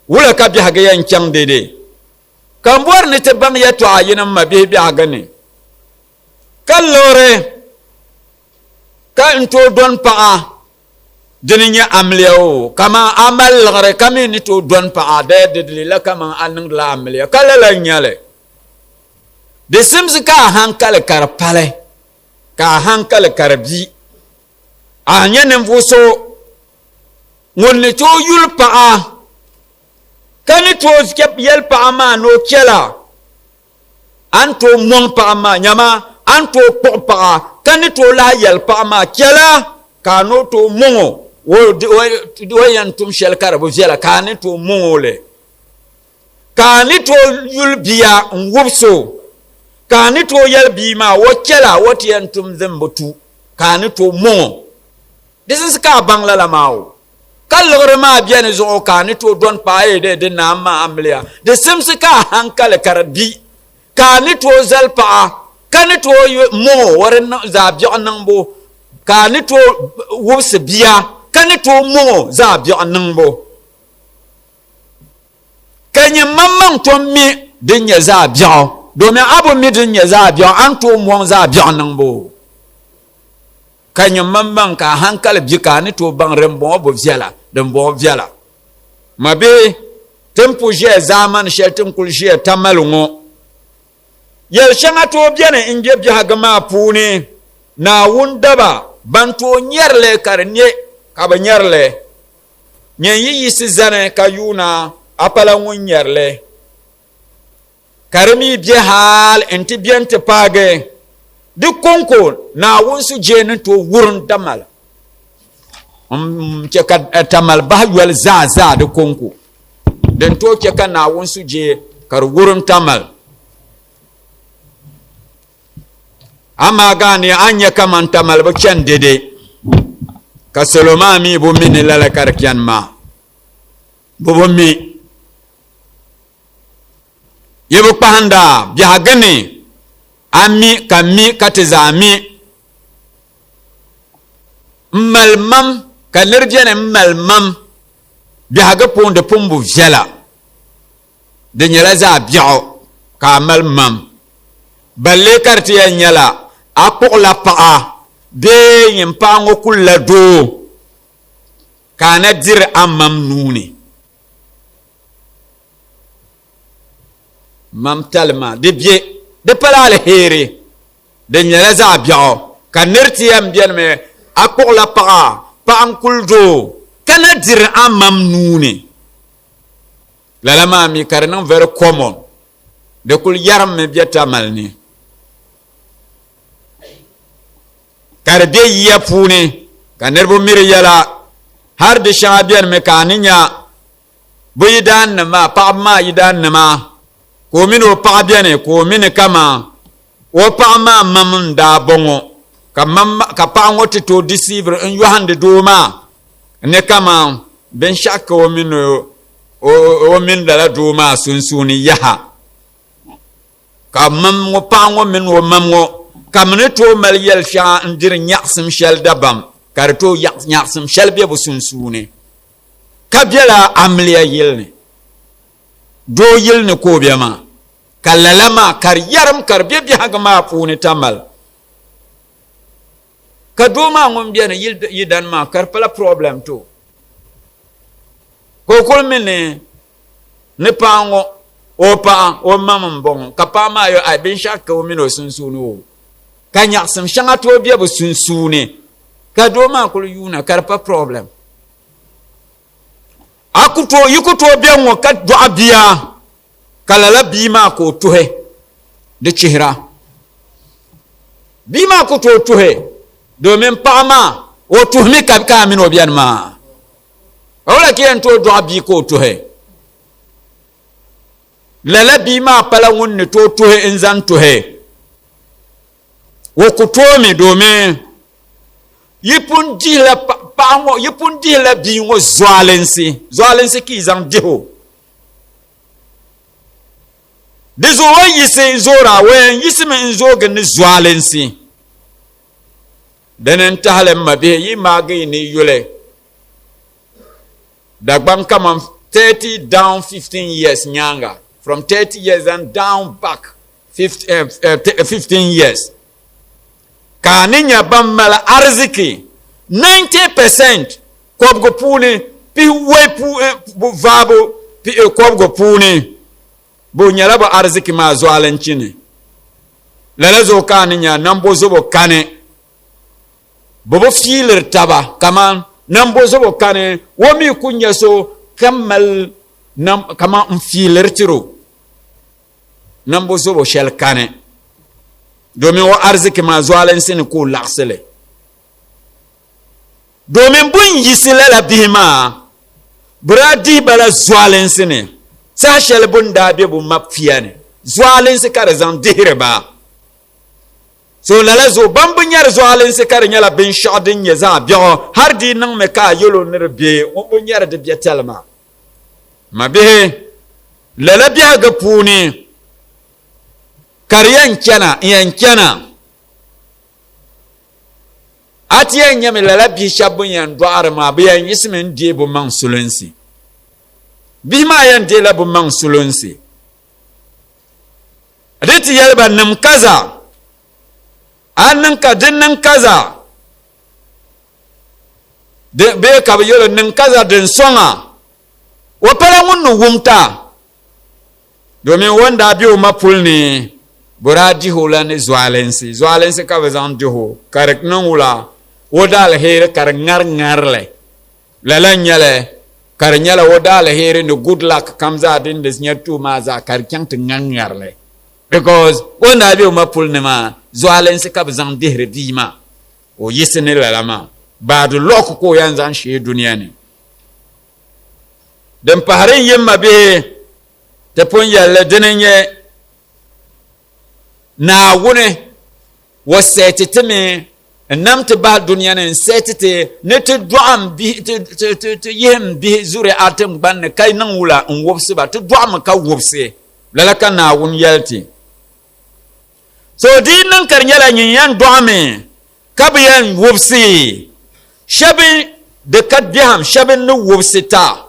Wula ka biɛhigu yɛn chaŋ dede? Ka m bɔri ni ti baŋ yɛtɔɣa yini m mabihi biɛhigu ni, ka liɣiri ka n tooi dɔni paɣa Dini n-nyɛ amiliya o, kaman a mali liɣiri ka mi ni tooi dɔni paɣa daya didili la kaman a niŋdila amiliya, ka lala n-nyɛ li. Di simsi ka a hankali ka di pali, ka a hankali ka di bi. A nyɛ ninvuɣ so ŋun ni tooi yuli paɣa, ka ni tooi yɛli paɣa maa ni o chɛla A ni tooi mɔŋ paɣa maa, nyama, a ni tooi kpuɣi paɣa, ka ni tooi lahi yɛli paɣa maa, Chɛla ka a ni tooi mɔŋ o, o yɛn tum shɛli ka di bi viɛla, ka a ni tooi mɔŋ o li. Ka a ni tooi yuli bia n-wubisi o, ka a ni tooi yɛli bia maa, O chɛla o ti yɛn tum din bi tu, ka a ni tooi mɔŋ o. Di zinsi ka a baŋ lala maa o. Ka liɣiri maa beni zuɣu ka a ni tooi dɔni paai yi di di naam maa amiliya. Di simsi ka a hankali ka di bi, ka a ni tooi zali paɣa, ka ni tooi mɔŋ o o di zaɣ biɛɣu niŋbu, ka a ni tooi wubisi bia, ka ni tooi mɔŋ o zaɣ biɛɣu niŋbu. Ka nyin maŋmaŋ tom mi din nyɛ zaɣ biɛɣu, domin a bi mi din nyɛ zaɣ biɛɣu, a ni tooi mɔŋ zaɣ biɛɣu niŋbu. Ka nyin maŋmaŋ ka a hankali bi ka a ni tooi baŋ dimbɔŋɔ bi viɛla, dimbɔŋɔ viɛla. Mabihi, ti ni pun ʒiya zaamani shɛli ti ni kul ʒiya Tamale ŋɔ, yɛl shɛŋa tooi beni n-be biɛhigu maa puuni, Naawuni daba ban tooi nyari li ka di ne ka bɛ nyari li. Nyin yi yiɣisi zani ka yuuna a pala ŋun nyɛri li. Ka di mi be hal nti be nti paagi di kɔŋko Naawuni sujee ni tooi wurim Tamal n-chɛ ka Tamal bahi yoli zaa zaa di kɔŋko. Din tooi chɛ ka Naawuni sujee ka di wurim Tamal. Amaa gaani a ni nya kaman Tamal bi chani dɛde, ka salo maa mi bi mi ni lala ka di chani maa. Bɛ bi mi. Yi bi kpahinda biɛhigu ni, a mi ka m mi ka ti zaa mi. M mali mam ka nir beni m mali mam biɛhigu puuni di pun bi viɛla, di nyɛla zaɣ biɛɣu ka a mali mam. Balle ka di ti yɛn nyɛla a kpuɣila paɣa bee nyin paɣa ŋɔ kulila doo ka a na diri a mam nuu ni. Mam tali maa di be di pala aliheri, di nyɛla zaɣ biɛɣu ka nir ti yɛn benimi a kpuɣila paɣa, paɣa n-kuli doo ka na diri a mam nuu ni. Lala maa mi ka di niŋ very common, di kuli yɛrimmi be Tamale ni ka di be yiya puuni ka niriba miri yɛla. Hali di shɛŋa benimi ka a ni nya Bɛ yidaannima maa, paɣaba maa yidaannima, ka o mini o paɣa beni, ka o mi ni kaman o paɣa maa mam n-daa bɔŋɔ, ka mam ka paɣa ŋɔ ti tooi disiiviri n-yɔhindi doo maa ni kaman binshɛɣu ka o mini o mini lala doo maa sunsuuni yaha. Ka mam ŋɔ paɣa ŋɔ mini o mam ŋɔ ka mi ni tooi mali yɛl shɛŋa n-diri nyaɣisim shɛli dabam, ka di tooi nyaɣisim shɛli be bɛ sunsuuni. Ka bela amiliya yili ni, doo yili ni ka o be maa, ka lala maa ka di yɛrim ka di be biɛhigu maa puuni Tamale. Ka doo maa ŋun beni yidana maa ka di pala problem ti o. Ka o kuli mi ni ni paɣa ŋɔ o paɣa o mam m-bɔŋɔ ka paɣa maa yɛli ai binshɛɣu ka o mini o sunsuuni o ka nyaɣisim shɛŋa tooi be bɛ sunsuuni ka doo maa kuli yuuna ka di pa problem. A ku tooi, yi ku tooi be ŋ-ŋɔ ka dɔɣi bia, ka lala bia maa ka o tuhi di chihira. Bia maa ku tooi tuhi domin paɣa maa o tuhimi ka ka a mini o beni maa. Ka wula ka yɛn tooi dɔɣi bia ka o tuhi? Lala bia maa pala ŋun ni tooi tuhi n-zaŋ tuhi. O ku tooi mi domin yi pun dihila paɣa ŋɔ, yi pun dihila bia ŋɔ zualinsi, zualinsi ka yi zaŋ dihi o. Di zuɣu o yiɣisi n-zoori a, o yɛn yiɣisimi n-zoogi ni zualinsi. Dini n-tahili m mabihi yi maagi yi ni yuli Dagbaŋ kaman 30 down 15 years nyaaŋa, from 30 years and down back 15 years. Ka a ni nya ban mali ariziki 90 percent kɔbigu puuni pihiwɔi vaabu kɔbigu puuni, bɛ nyɛla bɛ ariziki maa zualinchi ni. Lala zuɣu ka a ni nya nambozobo kani, bɛ bi fiiliri taba kaman nambozobo kani, o mi ku nya so ka mali kaman n fiiliri tiri o. Nambo zobo shɛli kani domin o ariziki maa zualinsi ni ka o laɣisi li. Domin bɛ ni yiɣisi lala bihi maa, bɛ daa dihi ba la zualinsi ni saha shɛli bɛ ni daa be bɛ ma puya ni. Zualinsi ka di zaŋ dihiri ba. So lala zuɣu ban bi nyari zualinsi ka di nyɛla binshɛɣu din nyɛ zaɣ biɛɣu har di niŋmi ka a yɛl o ni di be ŋun bi nyari di biɛtali maa. Mabihi, lala biɛhigu puuni ka di yɛn chana n-yɛn chana. A ti yɛn nyami lala bihi shɛba bɛ ni yɛn dɔɣiri maa, bɛ yɛn yiɣisimi n-deei bɛ maŋ sulinsi. Bihi maa yɛn deela bɛ maŋ sulinsi. Di ti yɛli ba niŋm kaza, a niŋ ka di niŋ kaza. Bee ka bɛ yɛl o, Niŋ kaza din sɔŋ a. O pala ŋun ni wum ti a, domin o ni daa be o ma puli ni, bɛ daa dihi o la ni zualinsi. Zualinsi ka bɛ zaŋ dihi o, ka di niŋ wula? O daaliheeri ka di ŋariŋari li. Lala n-nyɛ li. Ka di nyɛla o daaliheri ni good luck kam zaa din di nyɛ ti o maa zaa ka di chaŋ ti ŋa ŋarili because o ni daa be o ma puli ni maa zualinsi ka bi zaŋ dihiri bia maa o yiɣisi ni lala maa bad luck ka o yɛn zaŋ shee dunia ni. Din pahiri n yi m mabihi ti pun yɛlli dini n-nyɛ Naawuni o sɛti ti mi n-nam ti bahi dunia ni n-sɛti ti ni ti dɔɣi m bihi, ti yihi m bihi zuri'a tiŋgbani ni ka niŋ wula n-wubisi ba, ti dɔɣimi ka wubisi. Lala ka Naawuni yɛli ti. So di yi niŋ ka di nyɛla nyin yɛn dɔɣimi ka bi yɛn wubisi shɛba di ka biɛhim shɛba ni wubisi ta.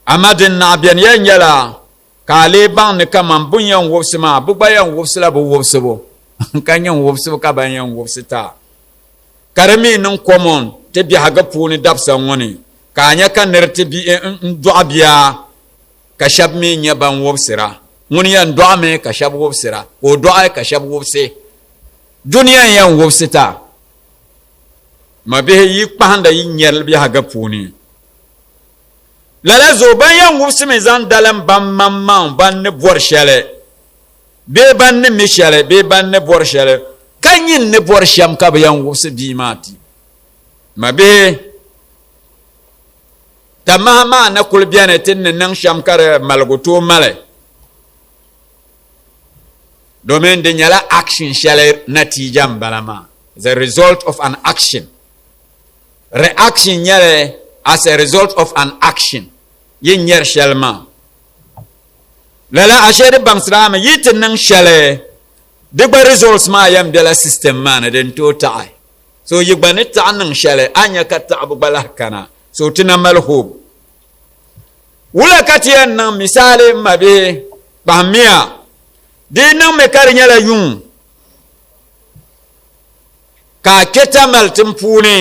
Amaa din naɣ beni yɛn nyɛla ka a lee baŋ ni kaman bɛ ni yɛn wubisi maa, bɛ gba yɛn wubisila bɛ wubisibu, ka nyin wubisibu ka ban yɛn wubisi ta. Ka di mi niŋ common ti biɛhigu puuni dabisa ŋɔ ni, ka a nya ka nir ti bi n-dɔɣi bia ka shɛba mi nyɛ ban wubisira. Ŋuni yɛn dɔɣimi ka shɛba wubisira, ka o dɔɣi ka shɛba wubisi. Dunia n-yɛn wubisi ta. Mabihi yi kpahinda yi nyari biɛhigu puuni. Lala zuɣu ban yɛn wubisimi zaŋ dalim ban maŋmaŋ ban ni bɔri shɛli bee ban ni mi shɛli bee ban ni bɔri shɛli ka nyin ni bɔri shɛm ka bɛ yɛn wubisi bia maa ti. Mabihi, tamaha maa na kuli beni ti ni niŋ shɛm ka di maligu tooi mali domin di nyɛla action shɛli natiija m-bala maa, the result of an action. Reaction nyɛli as a result of an action, yi nyɛri shɛli maa. Lala ashee di baŋsira mi yi ti niŋ shɛli di gba results maa yɛn bela system maa ni din tooi taɣi. So yi gba ni taɣi niŋ shɛli a nya ka taɣibu gba lahi kana. So ti na mali hope. Wula ka ti yɛn niŋ misaali m mabihi kpahimmiya di yi niŋmi ka di nyɛla yuŋ Ka a kpe Tamale tiŋ puuni,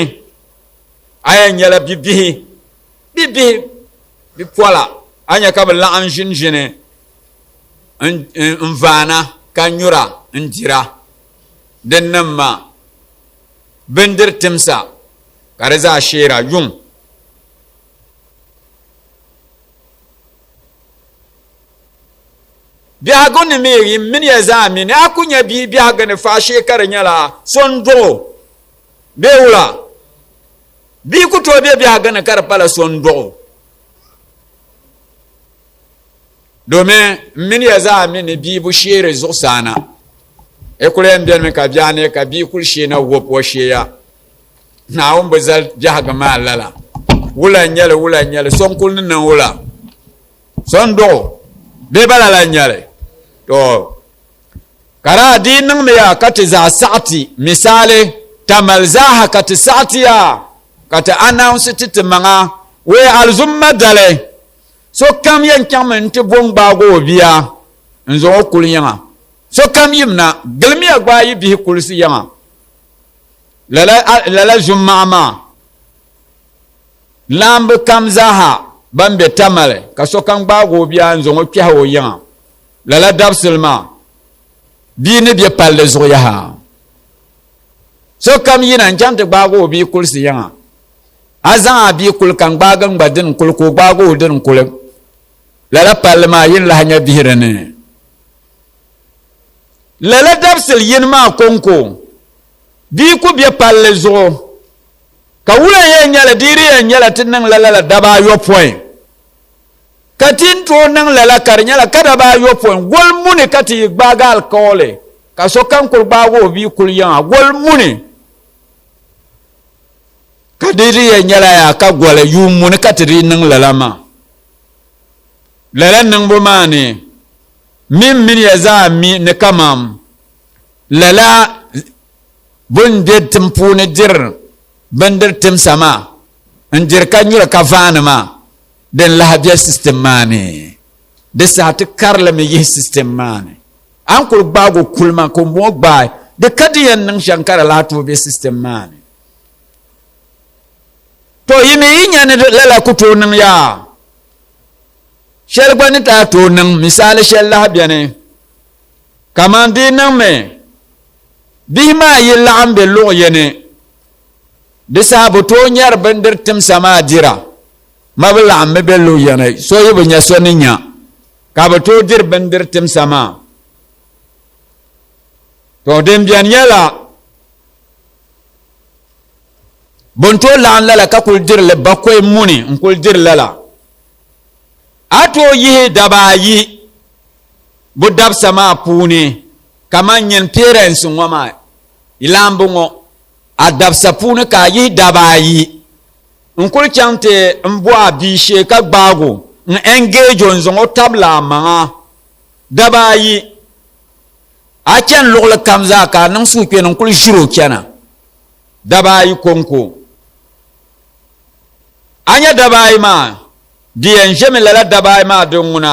a yɛn nyɛla bibihi, bibihi bipola, a nya ka bɛ laɣim ʒini ʒini n-vaana ka nyura n-dira dinnim maa bindiri timsa ka di zaa sheera yuŋ. Biɛhigu ni mi yi mini ya zaa mi ni a ku nya bia biɛhigu ni faashee ka di nyɛla so n-dɔɣ o bee wula. Bia ku tooi be biɛhigu ni ka di pala so n-dɔɣ o. Domin m mini ya zaa mi ni bia bi sheeri zuɣusaa na. I kuli yɛn benimi ka bia ne ka bia kuli shee na wop o sheeya. Naawuni bi zali biɛhigu maa lala. Wula n-nyɛ li, wula n-nyɛ li, so n-kuli ni niŋ wula. So n dɔɣi o bee ba lala n nyɛli to ka daa dii niŋmi ya ka ti zaa saɣati misaali Tamale zaaha ka ti saɣati ya ka ti announce ti ti maŋa wee alizumma dali so kam yɛn chaŋmi n ti bo n gbaagi o bia n zaŋ o kuli yiŋa so kam yimna gilimiya gbaai yi bihi kulisi yiŋa lala lala zummaɣa maa Laamba kam zaaha ban be Tamale ka sokam gbaagi o bia n-zaŋ o kpɛhi o yiŋa. Lala dabisili maa, bia ni be palli zuɣu yaha. Sokam yina n-chaŋ ti gbaagi o bia kulisi yiŋa. A zaŋ a bia kuli ka n gbaagi n gba dini kuli ka o gbaagi o dini kuli. Lala palli maa yi ni lahi nya bihi di ni. Lala dabisili yini maa kɔŋko, bia ku be palli zuɣu. Ka wula yɛn nyɛli? Di di yɛn nyɛla ti niŋla lala daba ayopɔin. Ka ti ni tooi niŋ lala ka di nyɛla ka daba ayopɔin goli muni ka ti yi gbaagi alikauli ka sokam kuli gbaagi o bia kuli yiŋa goli muni. Ka di di yɛn nyɛla yaa ka goli yuun muni ka ti di niŋ lala maa. Lala niŋbu maa ni min mini ya zaa mi ni kaman lala Bɛ ni be tiŋ puuni diri bindiri timsa maa n-diri ka nyuri ka vaani maa, din lahi be system maa ni. Di saha ti karili mi yihi system maa ni. A ni kuli gbaagi o kuli maa ka o moo gbaai, di ka di yɛn niŋ shɛm ka di lahi tooi be system maa ni. To yi mi yi nya ni lala ku tooi niŋ yaa, shɛli gba ni daa tooi niŋ, misaali shɛli lahi beni kaman di niŋmi Bihi maa yi laɣim be luɣ yini, di saha bɛ tooi nyari bindir timsa maa dira. Ma bi laɣimmi be luɣ yini, so yi bi nya so ni nya, ka bɛ tooi diri bindir timsa maa. To din beni nyɛla, bɛ ni tooi laɣim lala ka kuli diri li bakɔi muni n-kuli diri lala. A tooi yihi daba ayi bɛ dabisa maa puuni kaman nyini parents ŋɔ maa, laambu ŋɔ, a dabisa puuni ka a yihi daba ayi n-kuli chaŋ ti n bo a bia shee ka gbaag o n engage o n-zaŋ o tabili a maŋa daba ayi. A chani luɣili kam zaa ka a niŋ suhukpeeni n-kuli ʒiri o chana daba ayi kɔŋko. A nya daba ayi maa, di yɛn ʒemi lala daba ayi maa din ŋuna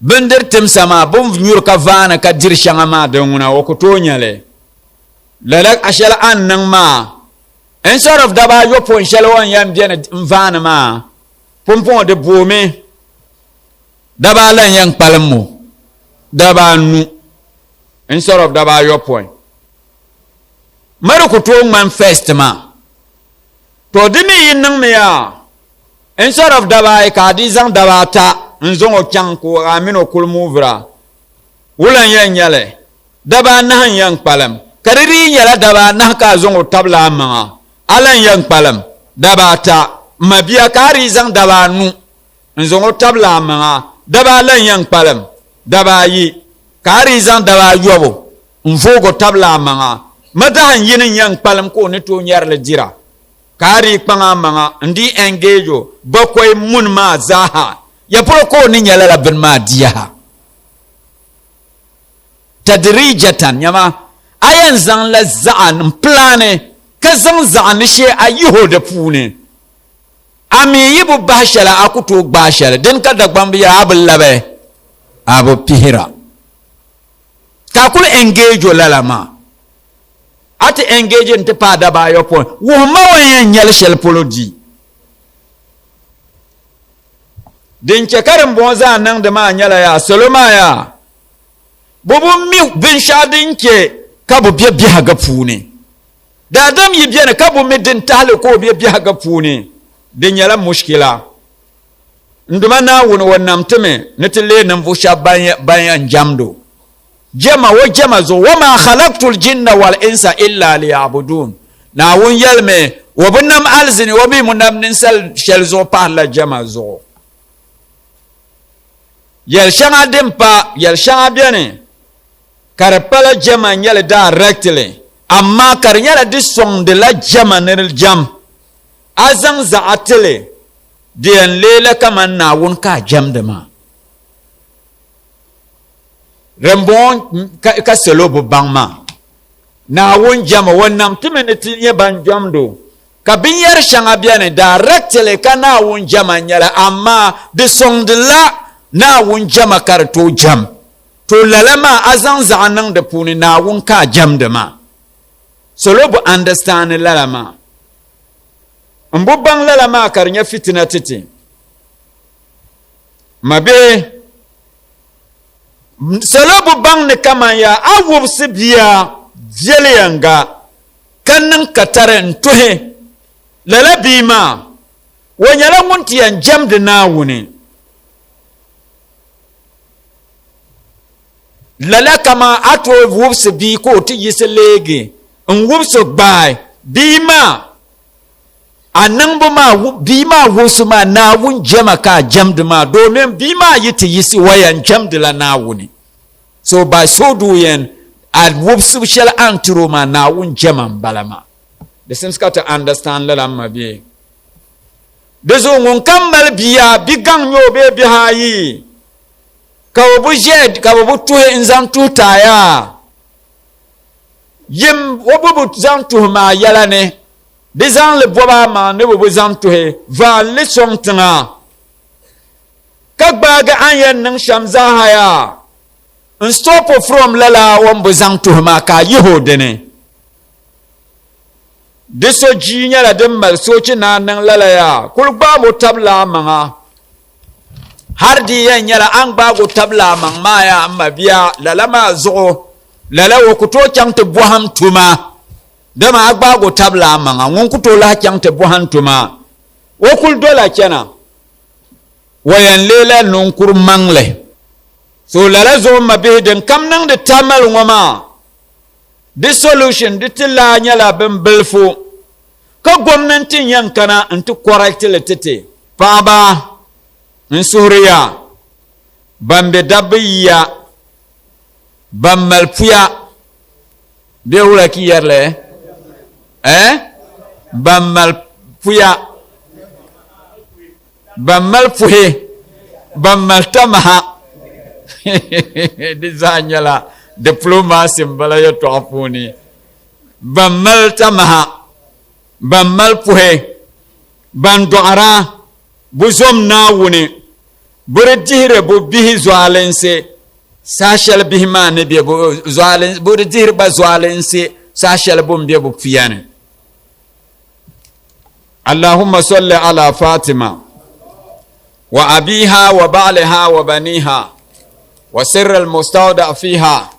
bindiri timsa maa, bɛ ni nyuri ka vaani ka diri shɛŋa maa din ŋuna o ku tooi nya li. Lala shɛli a ni niŋ maa, instead of daba ayopɔin shɛli o ni yɛn beni n-vaani maa, pumpɔŋɔ di boomi daba ala n-yɛn kpalim o, daba anu instead of daba ayopɔin. Ma di ku tooi ŋmani first maa. To di mi yi niŋmi yaa, instead of daba ayi ka a di zaŋ daba ata n-zaŋ o chaŋ ka a mini o kuli moovira, wula n-yɛn nyɛ li? Daba anahi n-yɛn kpalim, ka di dii nyɛla daba anahi ka a zaŋ o tabili a maŋa, a lan yɛn kpalim daba ata. M mabia, ka a dii zaŋ daba anu n-zaŋ o tabili a maŋa, daba ala n-yɛn kpalim daba ayi, ka a dii zaŋ daba ayɔbu n-voog o tabili a maŋa. Madahin yini n-yɛn kpalim ka o ni tooi nyari li dira, ka a dii kpaŋ a maŋa n-dii engage o bakɔi muni maa zaaha. Ya polo ka o ni nya lala bini maa di yaha? Tadrijatan, nyama, a yɛn zaŋ la zaɣa n pilaani ka zaŋ zaɣa ni shee a yihi o di puuni. A mi yi bi bahi shɛli a ku tooi gbaai shɛli. Dini ka Dagbamb yɛli, a bi labi, a bi pihira. Ka a kuli engage o lala maa. A ti engage n ti paai daba ayopɔin, wuhi ma o ni yɛn nyɛli shɛli polo di. Din chɛ ka dimbɔŋɔ zaa niŋdi maa nyɛla yaa, salo maa yaa, bɛ bi mi binshɛɣu din chɛ ka bɛ be biɛhigu puuni. Daadam yi beni ka bi mi din tahili ka o be biɛhigu puuni, di nyɛla mushkila. N Duuma Naawuni, o nam ti mi ni ti leei ninvuɣ shɛb ban yɛn jɛmd o. Jɛma o jɛma zuɣu, Wa maa khalaktul jinna wal insa illa liya'budun. Naawuni yɛlimi, O bi nam alizini, o mi mu nam ninsal shɛli zuɣu pahirila jɛma zuɣu. Yɛl shɛŋa din pa, yɛl shɛŋa beni ka di pala jɛma n-nyɛ li directly, amaa ka di nyɛla di sɔŋdila jɛma ni di jɛm. A zaŋ zaɣa ti li, di yɛn leela kaman Naawuni ka a jɛmdi maa. Dimbɔŋɔ ka salo bi baŋ maa. Naawuni jɛma, o nam ti mi ni ti nyɛ ban jɛmd o, ka binyɛr shɛŋa beni directly ka Naawuni jɛma n-nyɛ li, amaa di sɔŋdila Naawuni jɛma ka di tooi jɛm. To lala maa a zaŋ zaɣa niŋ di puuni Naawuni ka a jɛmdi maa. Salo bi understand lala maa. M bi baŋ lala maa ka di nyɛ fitina ti ti. Mabihi, salo bi baŋ ni kaman ya a wubisi bia viɛliyɛŋga ka niŋ katari n-tuhi lala bia maa, o nyɛla ŋun ti yɛn jɛmdi Naawuni. Lala kaman a tooi wubisi bia ka o ti yiɣisi leegi n-wubisi gbaai bia maa, A niŋbu maa, bia maa wubisi maa, Naawuni jɛma ka a jɛmdi maa, domin bia maa yi ti yiɣisi o yɛn jɛmdila Naawuni. So by so doing, a wubisibu shɛli a ni tiri o maa, Naawuni jɛma m-bala maa. Di simsi ka ti understand lala m ma bee? Di zuɣu ŋunkam mali bia, bi gaŋ nyɛ o bee bihi ayi, ka bɛ bi ʒe, ka bɛ bi tuhi n-zaŋ tuhi taaya, yim o bi bi zaŋ tuhi maa yɛla ni. Di zaŋ li bɔb a maŋa ni bɛ bi zaŋ tuhi vaai li sɔŋ tiŋa, ka gbaagi a ni yɛn niŋ shɛm zaaha yaa n-stop o from lala o ni bi zaŋ tuhi maa ka a yihi o dini. Di so jii nyɛla din mali soochi ni a niŋ lala yaa, kuli gbaam o tabili a maŋa. Har di yɛn nyɛla a ni gbaag o tabili a maŋ maa yaa m mabia, lala maa zuɣu lala o ku tooi chaŋ ti bɔhim tuma. Dama a gbaag o tabili a maŋa, ŋun ku tooi lahi chaŋ ti bɔhim tuma. O kuli dola chana. O yɛn leela ninkuri maŋli. So lala zuɣu m mabihi din kam niŋdi tamali ŋɔ maa di solution di ti lahi nyɛla bin bilifu ka gomnanti n yɛn kana n ti correct li ti ti. Paɣaba n suhuriya ban be dabba yiya ban mali puya bee wula ki yɛri li eh ban mali puya ban mali puhi ban mali tamaha di zaa nyɛla diplomacy n bala yɛltɔɣa puuni ban mali tamaha ban mali puhi ban dɔɣira bi zom Naawuni bi di dihiri bi bihi zualinsi saha shɛli bihi maa ni be bi di dihiri ba zualinsi saha shɛli bɛ ni be bi puya ni. Allahumma salli ala Fatima wa abiha wa ba'liha wa baniha wa sirri al-mustawda fiha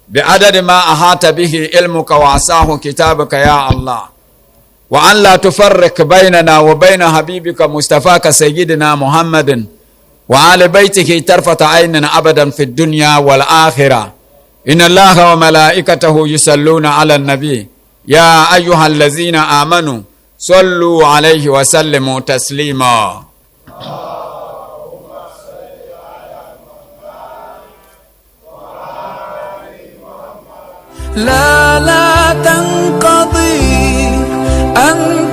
bi adadi ma ahata bihi ilmuka wa asahu kitabuka ya Allah. Wa an la tufarriq baynana wa bayna habibika mustafaka sayyidina Muhammadin wa ali baytihi tarfata aynin abadan fi dunya wal akhirah. Inna Allaha wa malaikatahu yusalluna ala an-nabi ya ayyuha allazina amanu sallu alayhi wa sallimu taslima. لا لا تنقضي أنت.